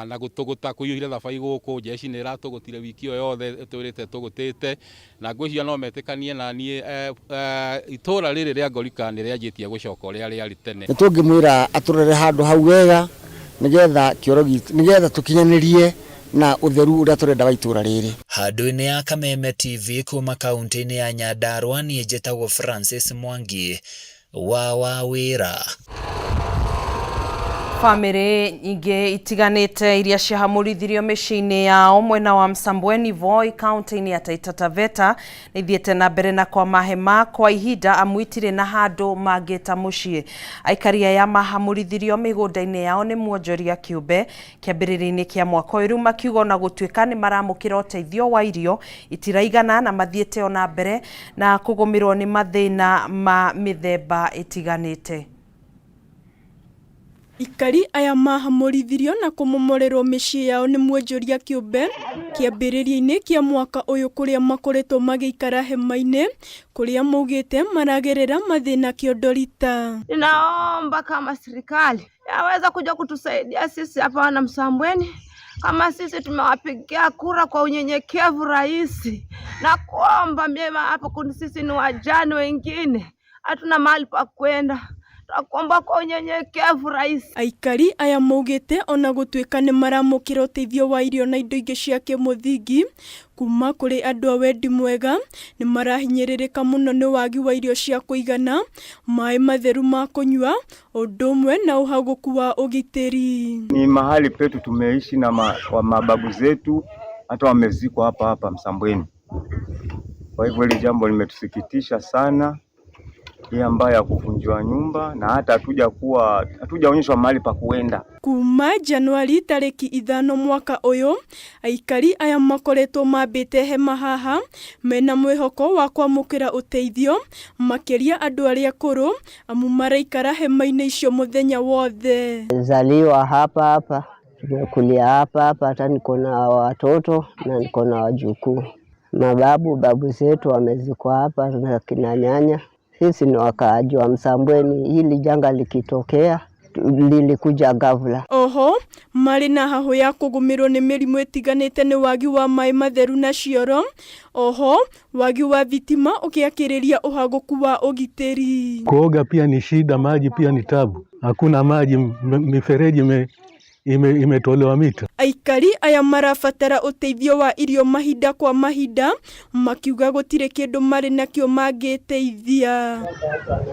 Na gũtũgũta kũiyũire thabai gũkũ jeshi nĩ ĩratũgũtire wiki ĩyo yothe ĩtũrĩte tũgũtĩte na ngwĩciria no metĩkanie na niĩ itũra rĩrĩ rĩa Ngorika nĩ rĩanjĩtie gũcoka ũrĩa rĩarĩ tene. Nĩ tũngĩmwĩra atũrore handũ hau wega nĩgetha kĩoro gitũ nĩgetha tũkinyanĩrie na ũtheru ũrĩa tũrenda wa itũra rĩrĩ. Handũ-inĩ ya Kameme TV kuma kaunti-inĩ ya Nyandarua niĩ njĩtagwo Francis Mwangi wa Wawĩra. Bamĩrĩ nyingĩ itiganĩte iria ciahamũrithirio mĩciĩ-inĩ yao mwena wa Msambweni Voi kaunti-inĩ ya Taita Taveta nĩ ithiĩte na mbere na kwama hema kwa ihinda amu itirĩ na handũ mangĩta mũciĩ. Aikari aya mahamũrithirio mĩgũnda-inĩ yao nĩ mwonjoria kĩũmbe kĩambĩrĩria-inĩ kĩa mwaka ũyũ rĩu makiuga ona gũtuĩka nĩ maramũkĩra ũteithio wa irio itiraigana na mathiĩte ona mbere na kũgũmĩrwo nĩ mathĩna ma mĩthemba ĩtiganĩte. Aikari aya mahamũrithirio na kũmomorerwo mĩciĩ yao nĩ mwonjoria kĩũmbe kĩambĩrĩria-inĩ kĩa mwaka ũyũ kũrĩa makoretwo magĩikara hema-inĩ kũrĩa maugĩte maragerera mathĩna kĩondorita. Ninaomba kama serikali yaweza kuja kutusaidia sisi hapa wana Msambweni, Kama sisi tumewapigia kura kwa unyenyekevu, rais, na kuomba mema hapo, kuna sisi ni wajane wengine hatuna mahali pa kwenda, twakuomba kwa unyenyekevu rais. Aikari aya maugĩte ona gũtuĩka nĩ maramũkĩra ũteithio wa irio na indo ingĩ cia kĩmũthingi kuma kũrĩ andũ a wendi mwega, nĩ marahinyĩrĩrĩka mũno nĩ wagi wa irio cia kũigana, maĩ matheru ma kũnyua, ũndũ ũmwe na ũhagũku wa ũgitĩri. Ni mahali petu tumeishi na wa mababu zetu, hata wamezikwa hapa hapa Msambweni. Kwa hivyo hili jambo limetusikitisha sana, hii ambayo ya kuvunjiwa nyumba na hata hatujaonyeshwa mahali pa kuenda. Kuma Januari tarĩki 5 mwaka ũyũ, aikari aya makoretwo mambĩte hema haha mena mwĩhoko wa kwamũkĩra ũteithio, makĩria andũ arĩa akũrũ amu maraikara hema-inĩ icio mũthenya wothe. Zaliwa hapa hapa, tumekulia hapa hapa, hata niko na watoto na niko na wajukuu. Mababu babu zetu wamezikwa hapa na kina nyanya. Sisi ni wakaaji wa Msambweni. Hili janga likitokea lilikuja ghafla. Oho marĩ na hahũ ya kũgũmĩrwo nĩ mĩrimũ ĩtiganĩte nĩ wagi wa maĩ matheru na cioro. Oho wagi wa thitima ũgĩakĩrĩria ũhagũku wa ũgitĩri. Kuoga pia ni shida, maji pia ni tabu. Hakuna maji, mifereji imetolewa mita. Aikari aya marabatara ũteithio wa irio mahinda kwa mahinda, makiuga gũtirĩ kĩndũ marĩ nakĩo mangĩteithia.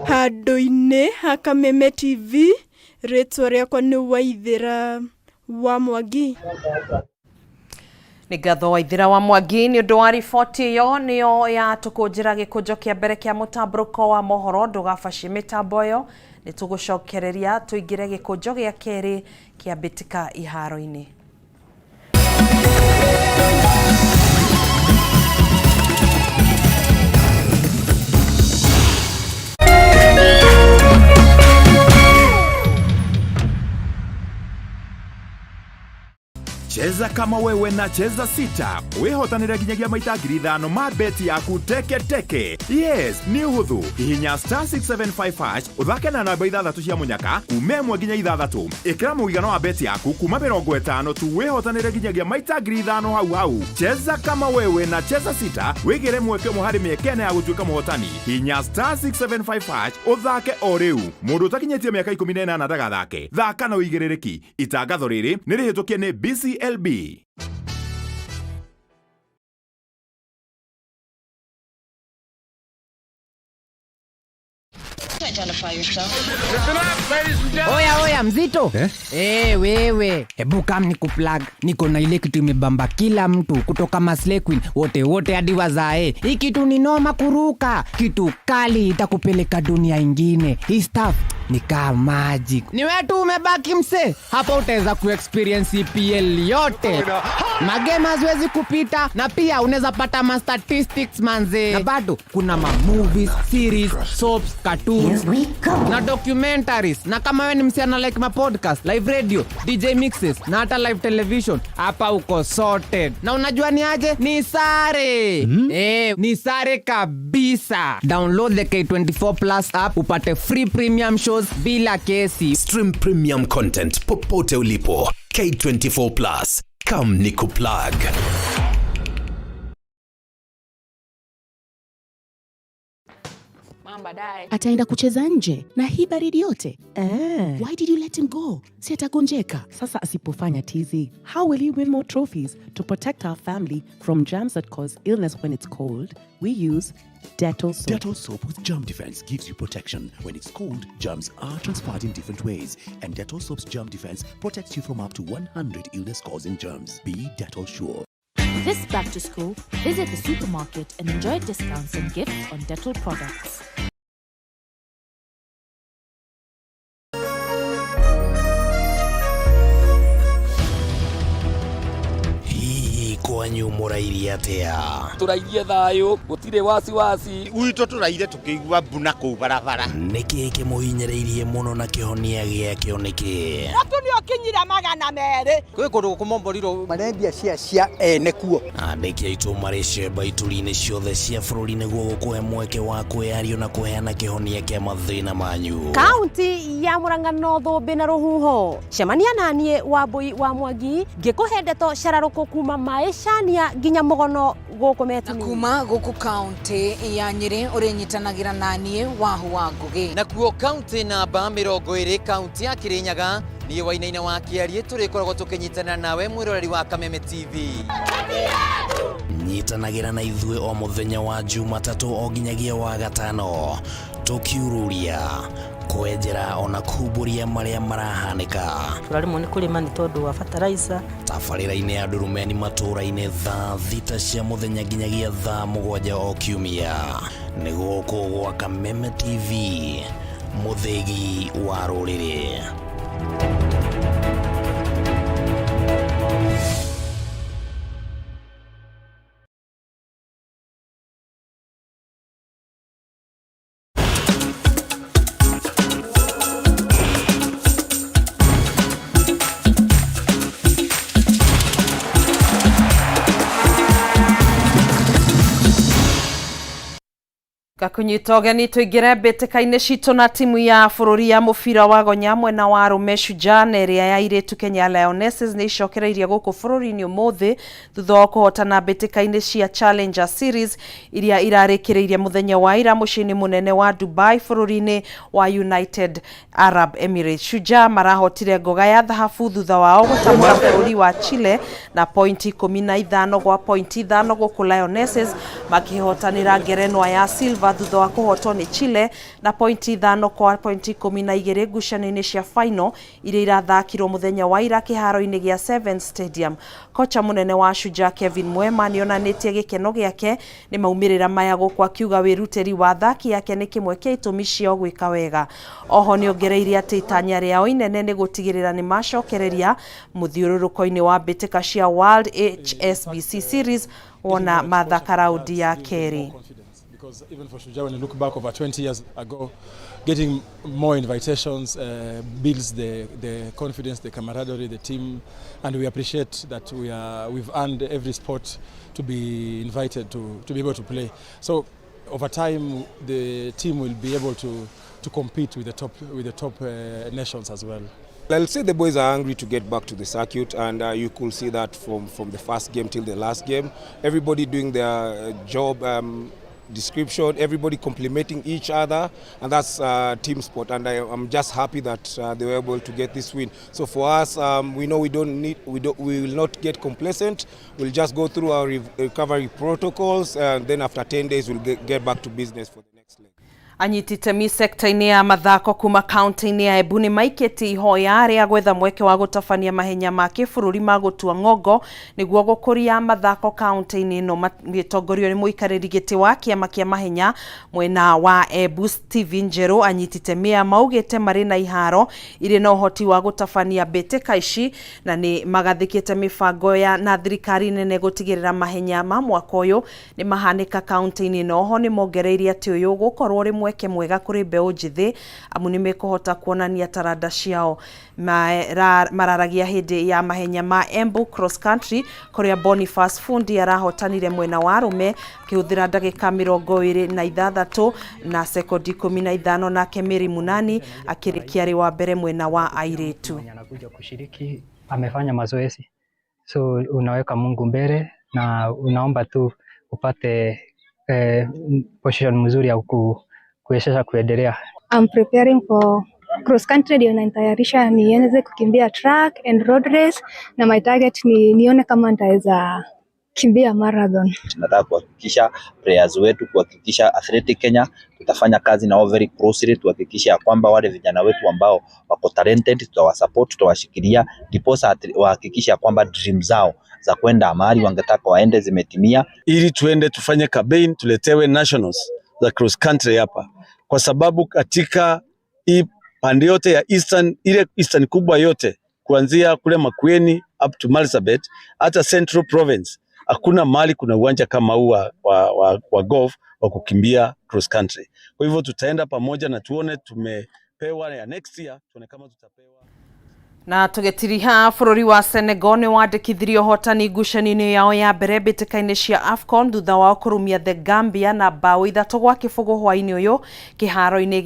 Handũ-inĩ ha Kameme TV, rĩtwa rĩakwa nĩ Waithĩra wa Mwangi. Nĩ ngatho Waithĩra wa Mwangi nĩ ũndũ wa riboti ĩyo. Nĩyo ya tũkũnjĩra gĩkũnjo kĩa mbere kĩa mũtambũrũko wa mohoro. Ndũgabacie mĩtambo ĩyo, nĩ tũgũcokereria tũingĩre gĩkũnjo gĩa kerĩ kĩa mbĩtĩka iharo-inĩ. Cheza kama wewe na Cheza Sita wihotanire nginyagia maita 5,000 ma beti yaku teke teke. Yes, nĩ ũhũthũ. Hihinya star 675 hash ũthake na namba 6 cia mũnyaka kuma 1 nginya 6. Ĩkĩra mũigana wa beti yaku kuma 50 tu wihotanire nginyagia maita 5,000 hau hau. Cheza kama wewe na Cheza Sita wĩgĩre mweke ũmwe harĩ mĩeke ĩna ya gũtuĩka mũhotani. Hihinya star 675 hash ũthake o rĩu. Mũndũ ũtakinyĩtie mĩaka 18 ndagathake. Thaka na ũigĩrĩrĩki. Itangatho rĩrĩ nĩ rĩhĩtũkie nĩ BCLB. Oya oya mzito eh? Wewe hebu kam ni kuplug. Niko na ile kitu imebamba kila mtu kutoka Maslay Queen wote wote hadi wazae. Hii kitu ni noma kuruka, kitu kali itakupeleka dunia ingine. Hii stuff ni kama magic. Ni wewe tu umebaki mse. Hapa utaweza kuexperience EPL yote. Magame haziwezi kupita na pia unaweza pata ma statistics manze. Na bado kuna ma movies, series, soaps, cartoons na documentaries. Na kama wewe ni msichana like ma podcast, live radio, DJ mixes na hata live television, hapa uko sorted. Na unajua ni aje? Ni sare. Ni sare kabisa. Download the K24 Plus app upate free premium shows bila kesi. Stream premium content popote ulipo. K24 Plus. Come nikuplug. Ataenda kucheza nje na hii baridi yote. Why did you let him go? Si atagonjeka. Sasa asipofanya tizi, how will he win more trophies? To protect our family from germs that cause illness when it's cold, we use Dettol soap. Dettol soap with germ defense gives you protection. When it's cold, germs are transferred in different ways, and Dettol soap's germ defense protects you from up to 100 illness-causing germs. Be Dettol sure. This back to school, visit the supermarket and enjoy discounts and gifts on Dettol products. Hii Kwanyu mũrairie atĩa? Tũrairie thayũ, gũtirĩ wasiwasi. Gwitũ tũraire tũkĩigua mbuna kũu barabara. Nĩkĩ kĩmũhinyĩrĩirie mũno na kĩhonia gĩakĩo nĩkĩ? Mũtu nĩ ũkinyire 200. Kwĩ kũndũ kũmomborirwo marendia cia cia ene kuo. Andĩki aitũ marĩ cemba ituri-inĩ ciothe cia bũrũri nĩguo gũkũhe mweke wa kwĩyario na kũheana kĩhonia kĩa mathĩna manyu. Kaunti ya Murang'a no thũmbĩ na rũhuho. Cemania naniĩ Wambui wa Mwangi ngĩkũhe ndeto cararũkũ kuma maĩcania nginya mũgono gũkũ Metini. Kuma gũkũ kaunti ya Nyĩrĩ ũrĩnyitanagĩra naniĩ Wahu wa Ngũgĩ. Nakuo kaunti namba 20 kaunti ya Kirinyaga niĩ Wainaina wa Kĩariĩ tũrĩkoragwo tũkĩnyitanĩra nawe mwĩroreri wa Kameme TV. Nyitanagĩra na ithuĩ o mũthenya wa Jumatatũ o nginyagia wa gatano tũkiururia kwenjera ona kumbũria marĩa marahanĩka. Tũraremwo nĩ kũrĩma nĩ tondũ wa fertilizer. Tabarĩra-inĩ ya Ndurumeni matũũra-inĩ thaa 6 cia mũthenya nginyagia thaa 7 o kiumia. Nĩ gũkũ gwa Kameme TV, mũthĩgi wa rũrĩrĩ. Gakunyita ũgeni tũingĩre mbĩtĩka-inĩ citũ na timu ya bũrũri ya mũbira wa gonya mwena wa arũme Shujaa na ĩrĩa ya airĩtu Kenya Lionesses nĩ icokereirie gũkũ bũrũri-inĩ ũmũthĩ thutha wa kũhotana mbĩtĩka-inĩ cia Challenger Series iria irarĩkĩrĩirie mũthenya wa ira mũciĩ-inĩ mũnene wa Dubai bũrũri-inĩ wa United Arab Emirates. Shujaa marahotire ngoga ya thahabu thutha wao gũtamũra bũrũri wa Chile na pointi 15 gwa pointi 5 gũkũ Lionesses makĩhotanĩra ngerenwa ya silver thutha wa kũhotwo nĩ Chile na pointi 5 kwa pointi 12 ngucanio-inĩ cia final iria irathakirwo mũthenya wa ira kĩharo-inĩ gĩa Seven Stadium. Kocha mũnene wa Shujaa Kevin Mwema nĩonanĩtie gĩkeno gĩake nĩ maumĩrĩra maya gũkũ akiuga wĩrutĩri wa athaki ake nĩ kĩmwe kĩa itũmi ciao gwĩka wega. Oho nĩongereire atĩ itanya rĩao inene nĩ gũtigĩrĩra nĩ macokereria mũthiũrũrũko-inĩ wa mbĩtĩka cia World HSBC Series wona mathaka raundi ya kerĩ. Because even for Shujaa, when you look back over 20 years ago, getting more invitations builds the confidence, the camaraderie, the team, and we appreciate that we've earned every spot to be invited to be able to play. So over time, the team will be able to compete with the top nations as well. I'll say the boys are hungry to get back to the circuit, and you could see that from the first game till the last game. Everybody doing their job. Description, everybody complimenting each other, and that's team sport, and I'm just happy that they were able to get this win. So for us, we know we will not get complacent. We'll just go through our recovery protocols, and then after 10 days we'll get back to business for the next leg. Anyiti itemi sekta-inĩ ya mathako kuma kaunti-inĩ ya Embu nĩ maikĩtie ihoya rĩa gwetha mweke wa gũtabania mahenya ma kĩbũrũri ma gũtua ng'ongo nĩguo gũkũria mathako kaunti-inĩ ĩno magĩtongorio nĩ mũikarĩri gĩtĩ wa kĩama kĩa mahenya mwena wa Embu Steven Njerũ. Anyiti itemi aya maugĩte marĩ na iharo irĩ na ũhoti wa gũtabania mbĩtĩka ici na nĩ magathĩkĩte mĩbango ya na thirikari nene gũtigĩrĩra mahenya ma mwaka ũyũ nĩ mahanĩka kaunti-inĩ ĩno. Oho nĩ mongereire atĩ ũyũ ũgũkorwo ũrĩ mweke mwega kũrĩ mbeũ njĩthĩ amu nĩ mekũhota kuonania taranda ciao. Mararagia hĩndĩ ya mahenya ma Embu Cross Country kũrĩa Boniface Fundi arahotanire mwena wa arũme akĩhũthĩra ndagĩka 26 na sekondi 15, nake Mary Munani akĩrĩkia arĩ wa mbere mwena wa airĩtu. Anakuja kushiriki, amefanya mazoezi, so unaweka Mungu mbele na unaomba tu upate position mzuri ya kuwezesha kuendelea. I'm preparing for cross country, ndio nanitayarisha nianze kukimbia track and road race, na my target ni nione kama nitaweza kimbia marathon. Tunataka kuhakikisha players wetu, kuhakikisha Athletic Kenya tutafanya kazi na wao very closely, tuhakikishe ya kwamba wale vijana wetu ambao wako talented tutawasupport, tutawashikilia, ndiposa wahakikishe ya kwamba dream zao za kwenda mahali wangetaka waende zimetimia, ili tuende tufanye campaign, tuletewe nationals za cross country hapa, kwa sababu katika hii pande yote ya Eastern, ile Eastern kubwa yote kuanzia kule Makueni up to Marsabit, hata Central Province Hakuna mahali kuna uwanja kama huu wa golf wa kukimbia cross country. Kwa hivyo tutaenda pamoja na tuone tumepewa ya next year, tuone kama tutapewa. Na tũgĩtiriha, bũrũri wa Senegal nĩ wandĩkithirie ũhotani ngucanio-inĩ yao ya mbere mbĩtĩka-inĩ cia AFCON thutha wao kũrumia The Gambia na mbaũ 3-0 hwaĩ-inĩ ũyũ kĩharo-inĩ.